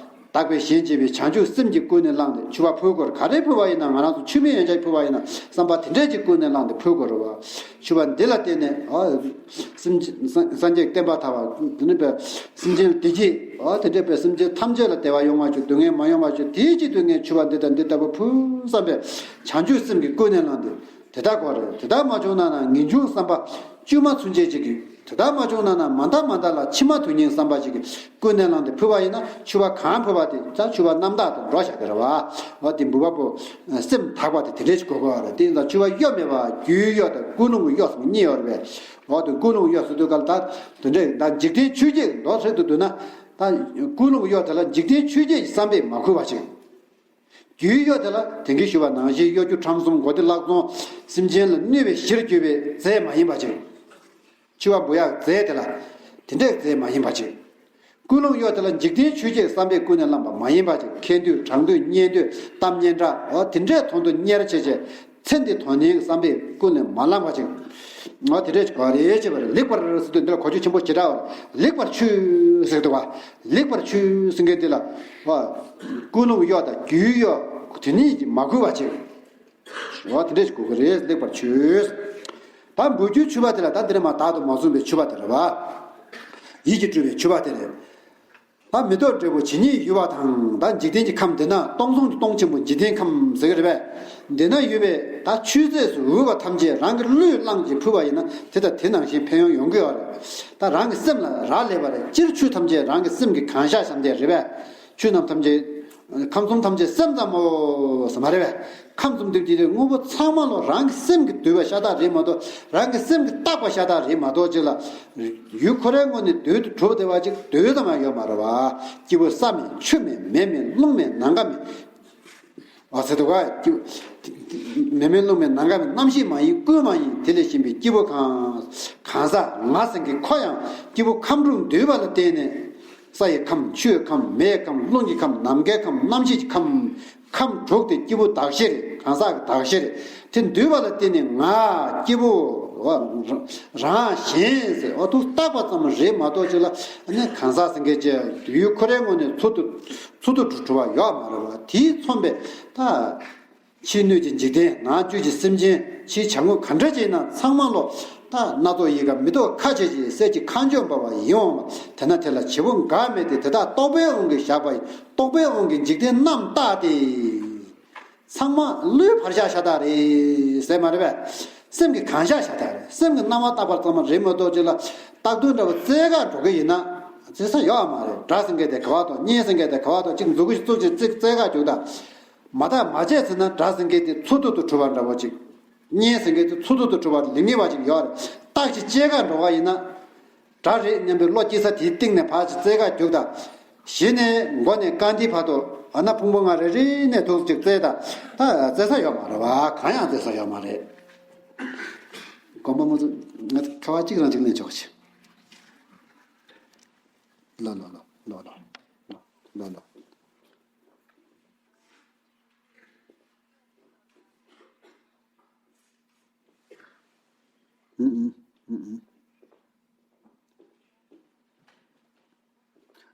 དག་པའི་ཞིང་བྱེད་པའི་བྱང་ཆུབ་སེམས་ཀྱིས་ཀུན་ནས་བསླངས་ཏེ་མཆོད་པ་ཕུལ་དགོས། ག་རེ་ཕུལ་བ་ཡིན་ན། ང་རང་ཚོ་མཆོད་མེ་ཡན་ཆད་ཕུལ་བ་ཡིན་ན་བསམ་པ་དེ་འདྲས་ཀྱིས་ཀུན་ནས་བསླངས་ཏེ་ཕུལ་དགོས་རེད་བ། མཆོད་པ་འདི་ལ་བརྟེན་ནས་ཨ་སེམས་ཅན་སངས་སངས་རྒྱས་བསྟན་པ་དར་བ། དེ་ནས་པའི་སེམས་ཅན་བདེ་སྐྱིད་ཨ་དེ་འདྲས་པའི་སེམས་ཅན་ཐམས་ཅད་ལ་བདེ་བ་ཡོང་བ་བྱོས། སྡུག་བསྔལ་མ་ཡོང་བ་བྱོས། དེའི་ཆེད་དུ་ངས་མཆོད་པ་འདི་དང་འདི་ལྟ་བུ་ཕུལ་བསམ་པའི་བྱང་ཆུབ་སེམས་ཀྱིས་ཀུན་ནས་བསླངས་ཏེ། དེ་ལྟ་དགོས་རེད། དེ་ལྟ་མ་བྱུང་ན་ན་ངེས་འབྱུང་བསམ་པ་བཅོས་མ་ཚུན་ཆད་ཅིག་གིས། དེ་ལྟ་མ་བྱུང་ན་ན་མ་མཐའ་མ་མཐའ་ལ་ཕྱི་མ་དོན་གཉེར་བསམ་པ་ཅིག་གིས་ཀུན་ནས་བསླངས་ཏེ་ཕུལ་བ་ཡིན་ན་མཆོད་པ་གང་ཕུལ་བ་དེ་ད་མཆོད་པ་རྣམ་དག་ཏུ་འགྲོ་བཞག་གི་རེད་བ། འོ་དེ་འབུ་བ་པོ་སེམས་དག་པ་དེ་དེ་འདྲས་ཅིག་དགོས་དགོས་རེད། དེ་ཡིན་ཙང་མཆོད་པ་གཡོ་མེད་པ་རྒྱུའི་གཡོ་དང་ཀུན་སློང་གི་གཡོ་ཟེར་གཉིས་ཡོད་རེད་པས། འོ་དེ་ཀུན་སློང་གི་གཡོ་ཟེར་དུས་ག་ལ་ད་དེ་འདྲས་ད་འཇིག་རྟེན་ཆོས་བརྒྱད་མདོར་བསྡུས་ཏེ་བསྡུ་ན། ད་ཀུན་སློང་གི་གཡོ་དེ་ལ་འཇིག་རྟེན་ཆོས་བརྒྱད་ཀྱི་བསམ་པས་མ་གོས་པ་ཅིག། རྒྱུའི་གཡོ་དེ་ལ་དེང་གི་ཞུ་བ་ནང་བཞིན་གཡོ་སྒྱུ་ཁྲམ་གསུམ་མགོ་རྟིང་བརླག་བཙོང་སེམས་ཅན་ལ་གནོད་པའི་གཞིར་གྱུར་པའི་རྫས་མ་ཡིན་པ་ཅིག། འཆི་བ་འབུལ་ཡག་རྫས་དེ་ལ་དེ་འདྲའི་རྫས་མ་ཡིན་པ་ཅིག། ཀུན་སློང་གཡོ་དེ་ལ་འཇིག་རྟེན་ཆོས་བརྒྱད་བསམ་པས་ཀུན་ནས་བསླངས་པ་མ་ཡིན་པ་ཅིག། ཁེ་འདོད་གྲགས་འདོད་གཉེན་འདོད་གཏམ་སྙན་གྲགས་འོ་དེ་འདྲའི་དོན་དུ་གཉེར་བྱས་བྱས་ཚེ་འདི་དོན་གཉེར་བསམ་པས་ཀུན་ནས་མ་བསླངས་པ་ཅིག། འོ་དེ་འདྲའི་ག་རེ་བྱེད་པ་རེད། ལེགས་པར་ཟེར་དུས་འདི་ལ་གོ་ཆོད་ཆེན་པོ་ཞེ་དྲག་པ་རེད། ལེགས་པར་མཆོད་ཟེར་འདུག་བ། ལེགས་པར་མཆོད་ཟེར་མཁན་དེ་ལ་བ། ཀུན་སློང་གཡོ་དང་རྒྱུའི་གཡོ་དེ་གཉིས་ཀྱིས་མ་གོས་པ་བྱེད། བ་དེ་འདྲས་ཞིག་དགོས་ཀྱི་རེད། ལེགས་པར་མཆོད། ད་འབུལ་རྒྱུའི་མཆོད་པ་དེ་ལ་ད་འདིར་མ་བདག་ཏུ་མ་བཟུང་བའི་མཆོད་པ་དེ་རེད་བ། ཡིད་ཀྱིས་སྤྲུལ་པའི་མཆོད་པ་དེ་རེད། ད་མེ་ཏོག་འབྲས་བུ་ཇི་སྙེད་ཡོད་པ་དང་། ད་འཇིག་རྟེན་གྱི་ཁམས་འདི་ན་སྟོང་གསུམ་གྱི་སྟོང་ཆེན་པོ་འཇིག་རྟེན་ཁམས་ཟེར་གྱི་རེད་པས། འདི་ན་ཡོད་པའི་ད་ཆོས་རྫས་སུ་འོས་པ་ཐམས་ཅད་རང་གི་བློས་བླངས་ཀྱིས་ཕུལ་བ་ཡིན་ན་དེ་དང་དེ་ནང་བཞིན་ཕན་ཡོན་ཡོང་གི་ཡོད་རེད། ད་རང་གི་སེམས་ལ་རག་ལས་པ་རེད། སྤྱིར་ཆོས་ཐམས་ཅད་རང་གི་སེམས་ཀྱི་གང་ཤར་བྱམས་བརྩེ་རེད་པས། ཆོས་རྣམས་ཐམས་ཅད། ཁམས་གསུམ་ཐམས་ཅད་སེམས་ཙམ་མོ་ཟེར་མ་རེད་པས། ཁམས་གསུམ་འདུས་ཀྱི་དངོས་པོ་ཚང་མ་ལོ་རང་གི་སེམས་ཀྱིས་བསྡུས་པ་ཤ་སྟག་རེད་མ་གཏོགས། རང་གི་སེམས་ཀྱིས་བཏགས་པ་ཤ་སྟག་རེད་མ་གཏོགས་ཅིག་ལ། ཡུལ་ཁོ་རའི་ངོས་ནས་འདོད་དུ་གྲུབ་བསྡད་པ་ཅིག་འདོད་ཙམ་ཡང་ཡོད་མ་རེད་བ། སྐྱེས་བུ་ས་མེད་ཆུ་མེད་མེ་མེད་རླུང་མེད་ནམ་མཁའ་མེད། ཨ་ཟེར་དུས་ཀ་སྐྱེས་བུ། མེ་མེད་རླུང་མེད་ནམ་མཁའ་མེད་རྣམ་ཤེས་མ་ཡིན་ཀུན་མ་ཡིན་དེ་ལས་གཞན་པའི་སྐྱེས་བུ་གང་། གང་ཟག་ང་ཟེར་མཁན་ཁོ་ཡང་སྐྱེས་བུ་ཁམས་དྲུག་འདུས་པ་ལ་བརྟེན་ནས། ས་ཡི་ཁམས། ཆུའི་ཁམས། མེའི་ཁམས། རླུང་གི་ཁམས། ནམ་མཁའི་ཁམས། རྣམ་ཤེས་ཀྱི་ཁམས། ཁམས་དྲུག་དེ་སྐྱེས་བུ་གདགས་གཞི་རེད། གང་ཟག་གི་གདགས་གཞི་རེད། དེ་འདུས་པ་ལ་བརྟེན་ནས་ང་སྐྱེས་བུ། རང་གཞན་ཟེར་འོ་ཐུག་བཏགས་པ་ཙམ་རེད་མ་གཏོགས་ཅིག་ལ་ནི་གང་ཟག་ཟེར་མཁན་ཅིག་ཡུལ་ཁོ་རའི་ངོས་ནས་ཚུར་དུ་ཚུར་དུ་གྲུབ་པ་ཡོད་མ་རེད་བ། དེས་མཚོན་པའི་ད། ཕྱིའི་སྣོད་ཀྱི་འཇིག་རྟེན། ནང་བཅུད་ཀྱི་སེམས་ཅན། ཕྱིའི་བྱ་དངོས་ག་འདྲ་ཅིག་ཡིན་ན་ཚང་མ་ལོ། ད་སྣ་ཚོགས་ཡལ་ག་མེ་ཏོག་ཁ་བྱེད་ཅིག་གསེར་གྱི་ཁ་འཇོམས་འབར་བ་ཡིན་འོང་། དེ་ན་དེ་ལ་བྱེད་པོ་འགའ་མེད་དེ། དེ་དག་རྟོག་པའི་དབང་གིས་བཞག་པ་ཡིན། རྟོག་པའི་དབང་གིས་འཇིག་རྟེན་རྣམ་བཏགས་ཏེ། ཚང་མ་བློའི་བར་ཆད་ཤ་སྟག་རེད་ཟེར་མ་རེད་པས། སེམས་ཀྱི་གང་ཤར་ཤ་སྟག་རེད། སེམས་ཀྱི་སྣང་བ་བཏགས་པ་ཙམ་རེད་མ་གཏོགས་ཅིག་ལ་བཏགས་དོན་འདྲ་བོ་རྩལ་ག་འགྲོ་གི་ཡིན་ན་རྩེ་ས་ཡོད་མ་རེད། དགྲ་ཟེར་མཁན་དེ་ག་བ་དང་གཉེན་ཟེར་མཁན་དེ་ག་བ་དང་གཅིག་མཛུབ་གུ་ཞིག་བཙུགས་ཀྱི་རྩེ་རྩལ་ག་རྒྱུག་ད། མ་བརྟགས་མ་དཔྱད་ཟེར་ན་དགྲ་ཟེར་མཁན་དེ་ཚུར་ཐུག་ཏུ་གྲུབ་པ་འདྲ་བོ་ཅིག། གཉེན་ཟེར་མཁན་དེ་ཚུར་ཐུག་ཏུ་གྲུབ་པ་ལེགས་ཉེས་པ་ཅིག་ཡོད་རེད། བརྟག་ཅིང་དཔྱད་ག་འགྲོ་བ་ཡིན་ན། དགྲ་རེད་སྙམ་པའི་བློ་སྐྱེ་ས་དེའི་སྟེང་ནས་ཕར་ཅིག་རྩལ་ག་རྒྱུག་དང་། གཞི་ནས་མགོ་ནས་རྐང་མཐིལ་བར་དུ་ཨ་ན་ཕུང་པོ་ལྔ་རེ་རེ་ནས་ཐུག་ཅིག་རྩལ་དང་ད་རྩལ་ས་ཡོད་མ་རེད་བ། གང་ཡང་རྩལ་ས་ཡོད་མ་རེད། དགོན་པ་མ་ཚུགས་ང་ཁ་བ་གཅིག་རང་གཅིག་ལེན་ཆོག་ཆེ། ལོ་ལོ་ལོ་ལོ་ལོ་ལོ་ལོ། ཨུ་ཨུ་ཨུ་ཨུ།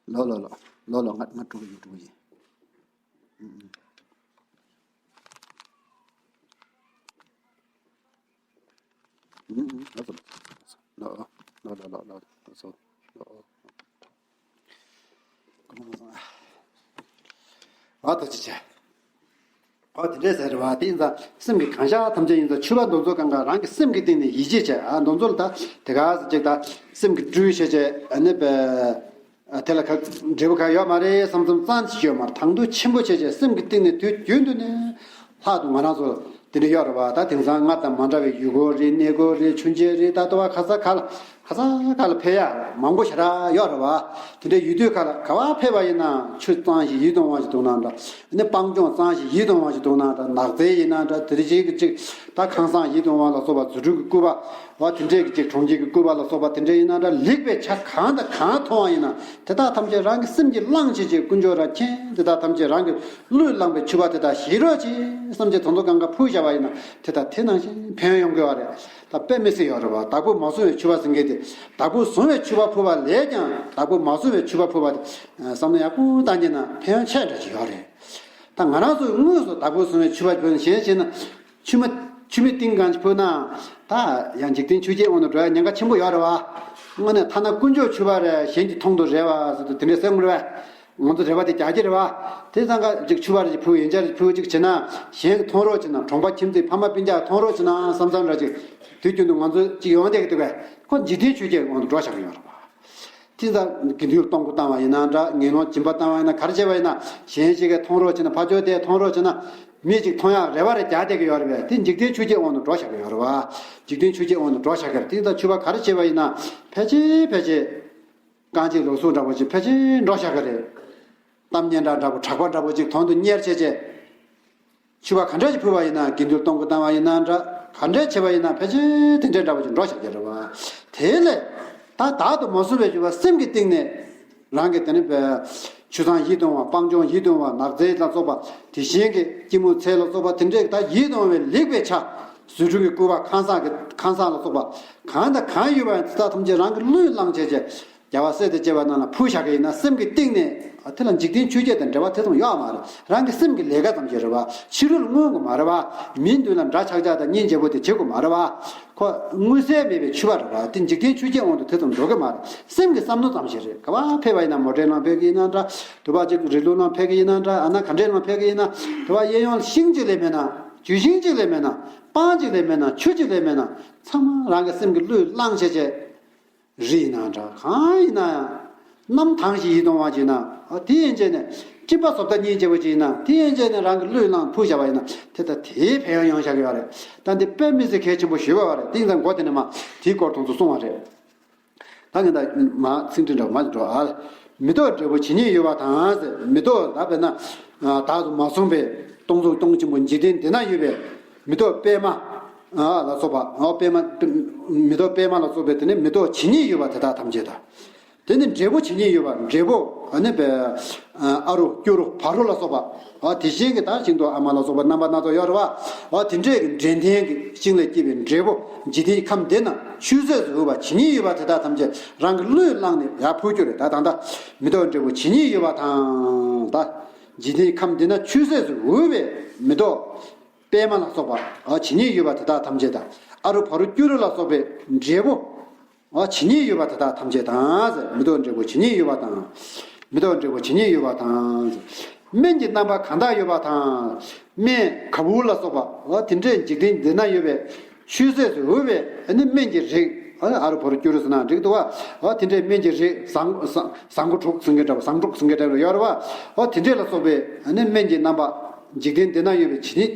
ལོ་ལོ་ལོ་ལོ་ལོ། ང་ང་དྲུག་ཡིན་དྲུག་ཡིན། ཨུ་ཨུ། ཨུ་ཨུ། ལོ་ལོ་ལོ་ལོ་ལོ་ལོ། ཨ་ད་ཅི་བྱ། ཨ་དེ་འདྲས་ཟེར་བ་དེ་ཡིན་ཙང་སེམས་ཀྱི་གང་ཤར་ཐམས་ཅད་ཡིན་ཙང་མཆོད་པ་འདི་ཚོ་གང་ག་རང་གི་སེམས་ཀྱི་སྟེང་ནས་ཡིད་ཆེས་བྱས། ཨ་འདི་ཚོ་ལ་ད་དེ་ག་ཟེར་ཅིག་ད་སེམས་ཀྱི་སྤྲུལ་བྱས་བྱས་ཨ་ནི་པའི་ཨ་དེ་ལ་ག་འབྲས་བུ་ག་ཡོད་མ་རེད་བསམ་བསམ་ཙམ་ཞིག་ཡོད་མ་རེད། དང་དུ་ཆེན་པོ་བྱས་བྱས་སེམས་ཀྱི་སྟེང་ནས་དུས་རྒྱུན་དུ་ནས་ལྷག་ཏུ་ང་རང་ཚོ་དེ་འདྲ་ཡོད་རེད་བ། ད་དེང་སང་སྔར་དང་མ་འདྲ་བའི་ཡུལ་སྐོར་རེད། གནས་སྐོར་རེད། མཆོད་མཇལ་རེད། ད་ལྟ་བ་ག་ས་ག་ལ་ ག་ས་ག་ལ་ཕེབས་ཡ་མང་པོ་ཞེ་དྲག་ཡོད་རེད་བ། དེ་འདྲའི་ཡུལ་དུས་ག་ལ་ག་བ་ཕེབས་པ་ཡིན་ན་ཆུ་གཙང་ཞིང་ཡིད་དུ་འོང་བ་ཞིག་འདུག་ན་འདྲ། ཨ་ནི་སྤང་ལྗོངས་གཙང་ཞིང་ཡིད་དུ་འོང་བ་ཞིག་འདུག་ན་འདྲ། ནགས་ཚལ་ཡིན་ན་འདྲ། དེ་རིགས་ཀྱི་ཅིག་ད་ཁང་བཟང་ཡིད་དུ་འོང་བ་ལ་སོགས་པ། རྫུ་འཕྲུལ་གྱི་སྐུད་པ་བ་དེ་འདྲས་ཀྱི་ཅིག་གྲོང་ཁྱེར་གྱི་སྐུད་པ་ལ་སོགས་པ་དེ་འདྲས་ཡིན་ན་འདྲ། ལེགས་པའི་ཆ་གང་དང་གང་མཐོང་བ་ཡིན་ན་དེ་དག་ཐམས་ཅད་རང་གི་སེམས་ཀྱིས་བླངས་བྱས་ཀྱི་དཀོན་མཆོག་རབ་མཁྱེན། དེ་དག་ཐམས་ཅད་རང་གི་བློས་བླངས་པའི་མཆོད་པ་དེ་དག་བཞེས་རོགས་གྱིས་བསམ་བྱས་དེ་ཚོ་གང་ག་ཕུལ་བཞག་པ་ཡིན་ན་དེ་དག་དེ་ནང་བཞིན་ཕན་ཡོན་ཡོང་གི་ཡོད་རེད། ད་དཔེ་མི་སྲིད་ཡོད་རེད་བ། བདག་པོས་མ་བཟུང་བའི་མཆོད་པ་ཟེར་མཁན་དེ། བདག་པོས་བཟུང་བའི་མཆོད་པ་ཕུལ་བ་ལས་ཀྱང་བདག་པོས་མ་བཟུང་བའི་མཆོད་པ་ཕུལ་བ་དེ་བསམ་བློ་ཡག་པོ་བཏང་གྱིན་ན་ཕན་ཡོན་ཆེ་དྲགས་ཅིག་ཡོད་རེད། ད་ང་རང་ཚོས་དངོས་སུ་བདག་པོས་བཟུང་བའི་མཆོད་པ་ཕུལ་ནས་གཞན་བྱས་ན། མཆོད་མ་མཆོད་མེ་ཏིང་གང་ཅིག་ཕུལ་ན། ད་ཡང་འཇིག་རྟེན་ཆོས་བརྒྱད་དབང་དུ་འགྲོ་ཡ་ཉེན་ཁ་ཆེན་པོ་ཡོད་རེད་བ། དངོས་གནས་ཐ་ན་དཀོན་མཆོག་མཆོད་པ་རེད། གཞན་གྱིས་མཐོང་དུ་རེད་བ་ཟེར་དུས་དེ་འདྲའི་སེམས་ངོར་བས། ང་ཚོ་རེ་བ་དེ་རྒྱག་གི་རེད་བ། དེ་ཚང་ཀ་ཅིག་མཆོད་པ་རེ་ཅིག་ཕུལ། ཡན་ཆད་རེ་ཅིག་ཕུལ་ཅིག་བྱས་ན། གཞན་གྱིས་མཐོང་རོགས་བྱས་ན། གྲོང་པ་ཁྱིམ་མཚེས་ཕ་མ་སྤུན་ཀྱག་མཐོང་རོགས་བྱས་ན་བསམ་བསམ་འདྲ་ཅིག་དུས་རྒྱུན་དུ་ང་ཚོ་ཅིག་ཡོང་བསྡད་ཀྱི་འདུག་གས། ཁོ་འཇིག་རྟེན་ཆོས་བརྒྱད་དབང་དུ་འགྲོ་བཞག་གི་ཡོད་རེད་བ། དེ་ལྟར་དགེ་འདུན་གཏོང་སྒོ་བཏང་བ་ཡིན་ན་འདྲ། ངན་སློང་སྦྱིན་པ་བཏང་བ་ཡིན་ན། ག་རེ་བྱས་པ་ཡིན་ན། གཞན་ཞིག་གིས་མཐོང་རོགས་བྱས་ན། ཕར་ཕྱོགས་དེས་མཐོང་རོགས་བྱས་ན། མི་གཅིག་མཐོང་ཡག་རེ་བ་རེ་རྒྱག་བསྡད་ཀྱི་ཡོད་རེད་པས། དེ་འཇིག་རྟེན་ཆོས་བརྒྱད་དབང་དུ་འགྲོ་བཞག་གི་ཡོད་རེད་བ། འཇིག་རྟེན་ཆོས་བརྒྱད་དབང་དུ་འགྲོ་བཞག་གི་རེད། དེ་ལྟར་མཆོད་པ་ག་རེ་བྱས་པ་ཡིན་ན། ཕལ་ཆེར་ཕལ་ཆེར། རྐང་རྗེས་ལུག་གསུམ་འདྲ་པོ་ཅིག་ཕལ་ཆེར་འགྲོ་བཞག་གི་རེད། གཏམ་སྙན་གྲགས་འདྲ་པོ། གྲགས་པ་འདྲ་པོ་ཅིག་དོན་དུ་གཉེར་བྱས་བྱས། མཆོད་པ་ག་འདྲ་ཞིག་ཕུལ་བ་ཡིན་ན། དགེ་འདུན་གཏོང་སྒོ་བཏང་བ་ཡིན་ན་འདྲ། ག་འདྲ་བྱས་པ་ཡིན་ན། ཕལ་ཆེར་དེ་འདྲའི་འདྲ་པོ་ཅིག་འགྲོ་བཞག་གི་རེད་བ། དེ་ལས་ད་བདག་ཏུ་མ་བཟུང་བའི་མཆོད་པ་སེམས་ཀྱི་གཏིང་ནས། རང་གི་དེ་ནི་པའི་ཆུ་གཙང་ཡིད་དུ་འོང་བ། སྤང་ལྗོངས་ཡིད་དུ་འོང་བ། ནགས་ཚལ་ལ་སོགས་པ། དེ་བཞིན་གྱི་སྐྱེད་མོས་ཚལ་ལ་སོགས་པ་དེ་འདྲའི་ད་ཡིད་དུ་འོང་བའི་ལེགས་པའི་ཆ། རྫུ་འཕྲུལ་གྱི་སྐུད་པ། ཁང་བཟང་གི་ཁང་བཟང་ལ་སོགས་པ་གང་དང་གང་ཡོད་པ་ཡང་དེ་དག་ཐམས་ཅད་རང་གི་བློས་བླངས་བྱས་བྱས། རྒྱལ་བ་སྲས་དང་བཅས་པ་རྣམས་ལ་ཕུལ་བཞག་གི་ཡིན་ན། སེམས་ཀྱི་གཏིང་ནས་དེ་ལ་འཇིག་རྟེན་ཆོས་བརྒྱད་དང་འབྲེལ་བ་དེ་ཙམ་ཡོད་མ་རེད། རང་གི་སེམས་ཀྱི་ལས་ཀ་ཙམ་ཞིག་རེད་བ། ཕྱི་རོལ་མངོན་དགོས་མ་རེད་བ། མིའི་མདུན་ལ་འདྲ་ཆགས་ཆགས་དང་སྙིང་རྗེ་པོ་དེ་བྱེད་དགོས་མ་རེད་བ། ཁོ་མངོན་གསལ་མེད་པའི་མཆོད་པ་རེད་བ། དེ་འཇིག་རྟེན་ཆོས་བརྒྱད་དབང་དུ་དེ་ཙམ་འགྲོ་གི་མ་རེད། སེམས་ཀྱི་བསམ་བློ་ཙམ་ཞིག་རེད། ག་པར་ཕེབས་པ་ཡིན་ན། མོ་ཊའི་ནང་ཕེབས་ཀྱི་ཡིན་ན་འདྲ། དུ་བ་ཅིག་རི་ལུང་ནང་ཕེབས་ཀྱི་ཡིན་ན་འདྲ། ཨ་ན་ག་འདྲའི་ནང་ཕེབས་ཀྱི་ཡིན་ན། དུ་བ་གཡས་གཡོན་ཤིང་གཅིག་ལས་མེད་ན། ཆུ་ཤིང་གཅིག་ལས་མེད་ན། སྤང་གཅིག་ལས་མེད་ན། ཆུ་གཅིག་ལས་མེད་ན། ཚང་མ་རང་གི་སེམས་ཀྱི་བློས་བླངས་བྱས་བྱས། རི་ཡིན་ན་འདྲ། གང་ཡིན་ན་ཡང་། གནམ་ཐང་ཞིག་ཡིད་དུ་འོང་བ་ཅིག་ཡིན་ན། ཨ། དེ་ཡན་ཆད་ནས་སྤྲིན་པ་བཟོ་ལྟ་སྙིང་རྗེ་པོ་ཅིག་ཡིན་ན། དེ་ཡན་ཆད་ནས་རང་གི་བློས་བླངས་ཕུལ་བཞག་པ་ཡིན་ན། དེ་ལྟར་དེའི་ཕན་ཡོན་ཡོང་བཞག་གི་ཡོད་རེད། ད་འདི་དཔེ་མི་སྲིད་གལ་ཆེན་པོ་ཞིག་ཡོད་རེད། དེ་ཡིན་ཙང་མགོ་དེ་ནས་མ་དེའི་སྐོར་དེ་ཚོ་གསུངས་པ་རེད། ད་ངས་ད་མ་ཚིག་འབྲི་འདྲ་བོ་མ་འགྲོ་ཨ། མི་ལྡོག་འབྲས་བུ་ཇི་སྙེད་ཡོད་པ་དང་ཟེར། མི་ལྡོག་ད་དཔེར་ན། ཨ། བདག་ཏུ་མ་བཟུང་བའི་སྟོང་གཟུགས་སྟོང་ཆེན་པོ་འཇིག་རྟེན་འདི་ན་ཡོད་པའི། མི་ལྡོག་པད་མ། ཨ། ལ་སོགས་པ། ཨ། པད་མ། མི་ལྡོག་པད་མ་ལ་སོགས་པའི་དེ་ནི་མི་ལྡོག་ཇི་སྙེད་ཡོད་པ་དེ་དག་ཐམས་ཅད་དང་། དེ་ནི་འབྲས་བུ་ཇི་སྙེད་ཡོད་པ། འབྲས་བུ། ཨ་ནི་པའི། ཨ། ཨ་རུ་སྐྱུ་རུ་བ་རུ་ལ་སོགས་པ། ཨ། དེ་བཞིན་གྱི་ད་ཤིང་ཏོག་ཨ་མ་ལ་སོགས་པ་རྣམ་པ་སྣ་ཚོགས་ཡོད་རེད་བ། ཨ། དེ་འདྲས་ཀྱི་འབྲས་ལྡན་གྱི་ཤིང་ལས་སྐྱེས་པའི་འབྲས་བུ། འཇིག་རྟེན་གྱི་ཁམས་འདི་ན་ཆུད་ཟོས་སུ་འོས་པ་ཇི་སྙེད་ཡོད་པ་དེ་དག་ཐམས་ཅད་རང་གི་བློས་བླངས་ནས་ཡར་ཕུལ་རྒྱུ་རེད། ད་ད་ལྟ་མི་ལྡོག་འབྲས་བུ་ཇི་སྙེད་ཡོད་པ་དང་། ད་འཇིག་རྟེན་གྱི་ཁམས་འདི་ན་ཆུད་ཟོས་སུ་འོས་པའི་མི་ལྡོག་པད་མ་ལ་སོགས་པ། ཨ། ཇི་སྙེད་ཡོད་པ་དེ་དག་ཐམས་ཅད་དང་། ཨ་རུ་བ་རུ་སྐྱུ་རུ་ལ་སོགས་པའི་འབྲས་བུ། ཨ། ཇི་སྙེད་ཡོད་པ་དེ་དག་ཐམས་ཅད་དང་ཟེར། མི་ལྡོག་འབྲས་བུ་ཇི་སྙེད་ཡོད་པ་དང་། མི་ལྡོག་འབྲས་བུ་ཇི་སྙེད་ཡོད་པ་དང་ཟེར། སྨན་གྱི་རྣམ་པ་གང་དག་ཡོད་པ་དང་། སྨན་ག་བུར་ལ་སོགས་པ། ཨ། དེ་འདྲས་འཇིག་རྟེན་འདི་ན་ཡོད་པའི་ཆུད་ཟོས་སུ་འོས་པའི། ཨ་ནི་སྨན་གྱི་རིགས། ཨ། ཨ་རུ་བ་རུ་སྐྱུ་རུ་ཟེར་ན་འགྲིག་འདུག་བ། ཨ། དེ་འདྲས་སྨན་གྱི་རིགས། ཟངས་ཟངས་ཟངས་མགོ་དྲུག་ཟེར་མཁན་འདྲ་བ། ཟངས་དྲུག་ཟེར་མཁན་འདྲ་བ་ཡོད་རེད་བ། ཨ། དེ་འདྲས་ལ་སོགས་པའི། ཨ་ནི་སྨན་གྱི་རྣམ་པ། འཇིག་རྟེན་འདི་ན་ཡོད་པའི་ཇི་སྙེད་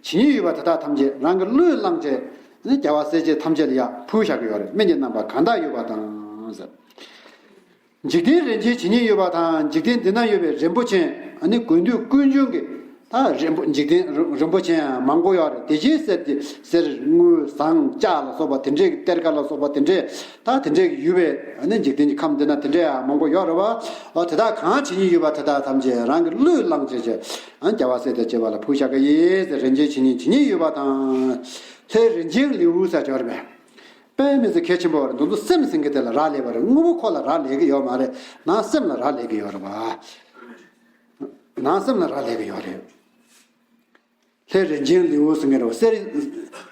ཇི་སྙེད་ཡོད་པ་དེ་དག་ཐམས་ཅད་རང་གི་བློས་བླངས་བྱས། ནི་རྒྱལ་བ་སྲས་བཅས་ཐམས་ཅད་ལ་ཡར་ཕུལ་བཞག་གི་ཡོད་རེད། སྨན་གྱི་རྣམ་པ་གང་དག་ཡོད་པ་དང་ཟེར། འཇིག་རྟེན་རིན་ཆེན་ཇི་སྙེད་ཡོད་པ་དང་། འཇིག་རྟེན་འདི་ན་ཡོད་པའི་རིན་པོ་ཆེ། ཨ་ནི་དགོས་འདོད་ཀུན་འབྱུང་གི་ད་རིན་པོ། འཇིག་རྟེན་རིན་པོ་ཆེ་ཡང་མང་པོ་ཡོད་རེད། དེ་བཞིན་གསེར་གྱི་གསེར་དངུལ་ཟངས་ལྕགས་ལ་སོགས་པ་དེ་འདྲའི་གི་གཏེར་ཁ་ལ་སོགས་པ་དེ་འདྲའི་ད་དེ་འདྲའི་གི་ཡོད་པའི། ཨ་ནི་འཇིག་རྟེན་གྱི་ཁམས་འདི་ན་དེ་འདྲའི་ཡང་མང་པོ་ཡོད་རེད་བ། ཨ། དེ་དག་གང་ཇི་སྙེད་ཡོད་པ་དེ་དག་ཐམས་ཅད་རང་གི་བློས་བླངས་བྱས་བྱས། ཨ། རྒྱལ་བ་སྲས་དང་བཅས་པ་ལ་ཕུལ་བཞག་གི་ཡིན་ཟེར། རིན་ཆེན་ཇི་སྙེད་ཇི་སྙེད་ཡོད་པ་དང་། ལྷའི་རིན་ཆེན་ལེའུ་ཟེར་ཡོད་རེད་པས། དཔེ་མི་སྲིད་གལ་ཆེན་པོ་རེད། འདི་ཚོ་སེམས་ཟེར་མཁན་དེ་ལ་རག་ལས་པ་རེད། དངོས་པོ་ཁོ་ལ་རག་ལས་ཀྱི་ཡོད་མ་རེད། ནང་སེམས་ལ་རག་ལས་ཀྱི་ཡོད་རེད་པ། ནང་སེམས་ལ་རག་ལས་ཀྱི་ཡོད་རེད། ལྷའི་རིན་ཆེན་ལེའུ་ཟེར་མཁན་འདྲ་བོ། གསེར་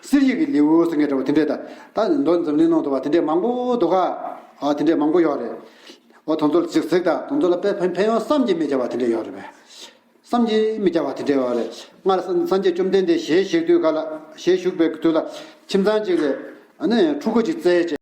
གསེར་ཡིག་གི་ལེའུ་ཟེར་མཁན་འདྲ་བོ་དེ་འདྲས། ད་ད་མདོ་འཛམ་གླིང་ནང་དུ་བ་དེ་འདྲས་མང་པོ་འདུག་ག། ཨ། དེ་འདྲས་མང་པོ་ཡོད་རེད། འོ། དེ་ཚོ་ལ་ཅིག་གཟིགས་དང་། དེ་ཚོ་ལ་དཔེ་ཕན་ཕན་ཡོན་བསམ་གྱིས་མི་ཁྱབ་པ་དེ་འདྲས་ཡོད་རེད་པས། བསམ་གྱིས་མི་ཁྱབ་པ་དེ་འདྲས་ཡོད་རེད། སྔར་སངས་རྒྱས་བཅོམ་ལྡན་འདས་ཞལ་བཞུགས་དུས་ག་ལ། ཞལ་བཞུགས་པའི་དུས་ལ་ཁྱིམ་ཚང་གཅིག་ལ། ཨ་ནི་ཕྲུ་གུ་གཅིག་བཙས་བྱས།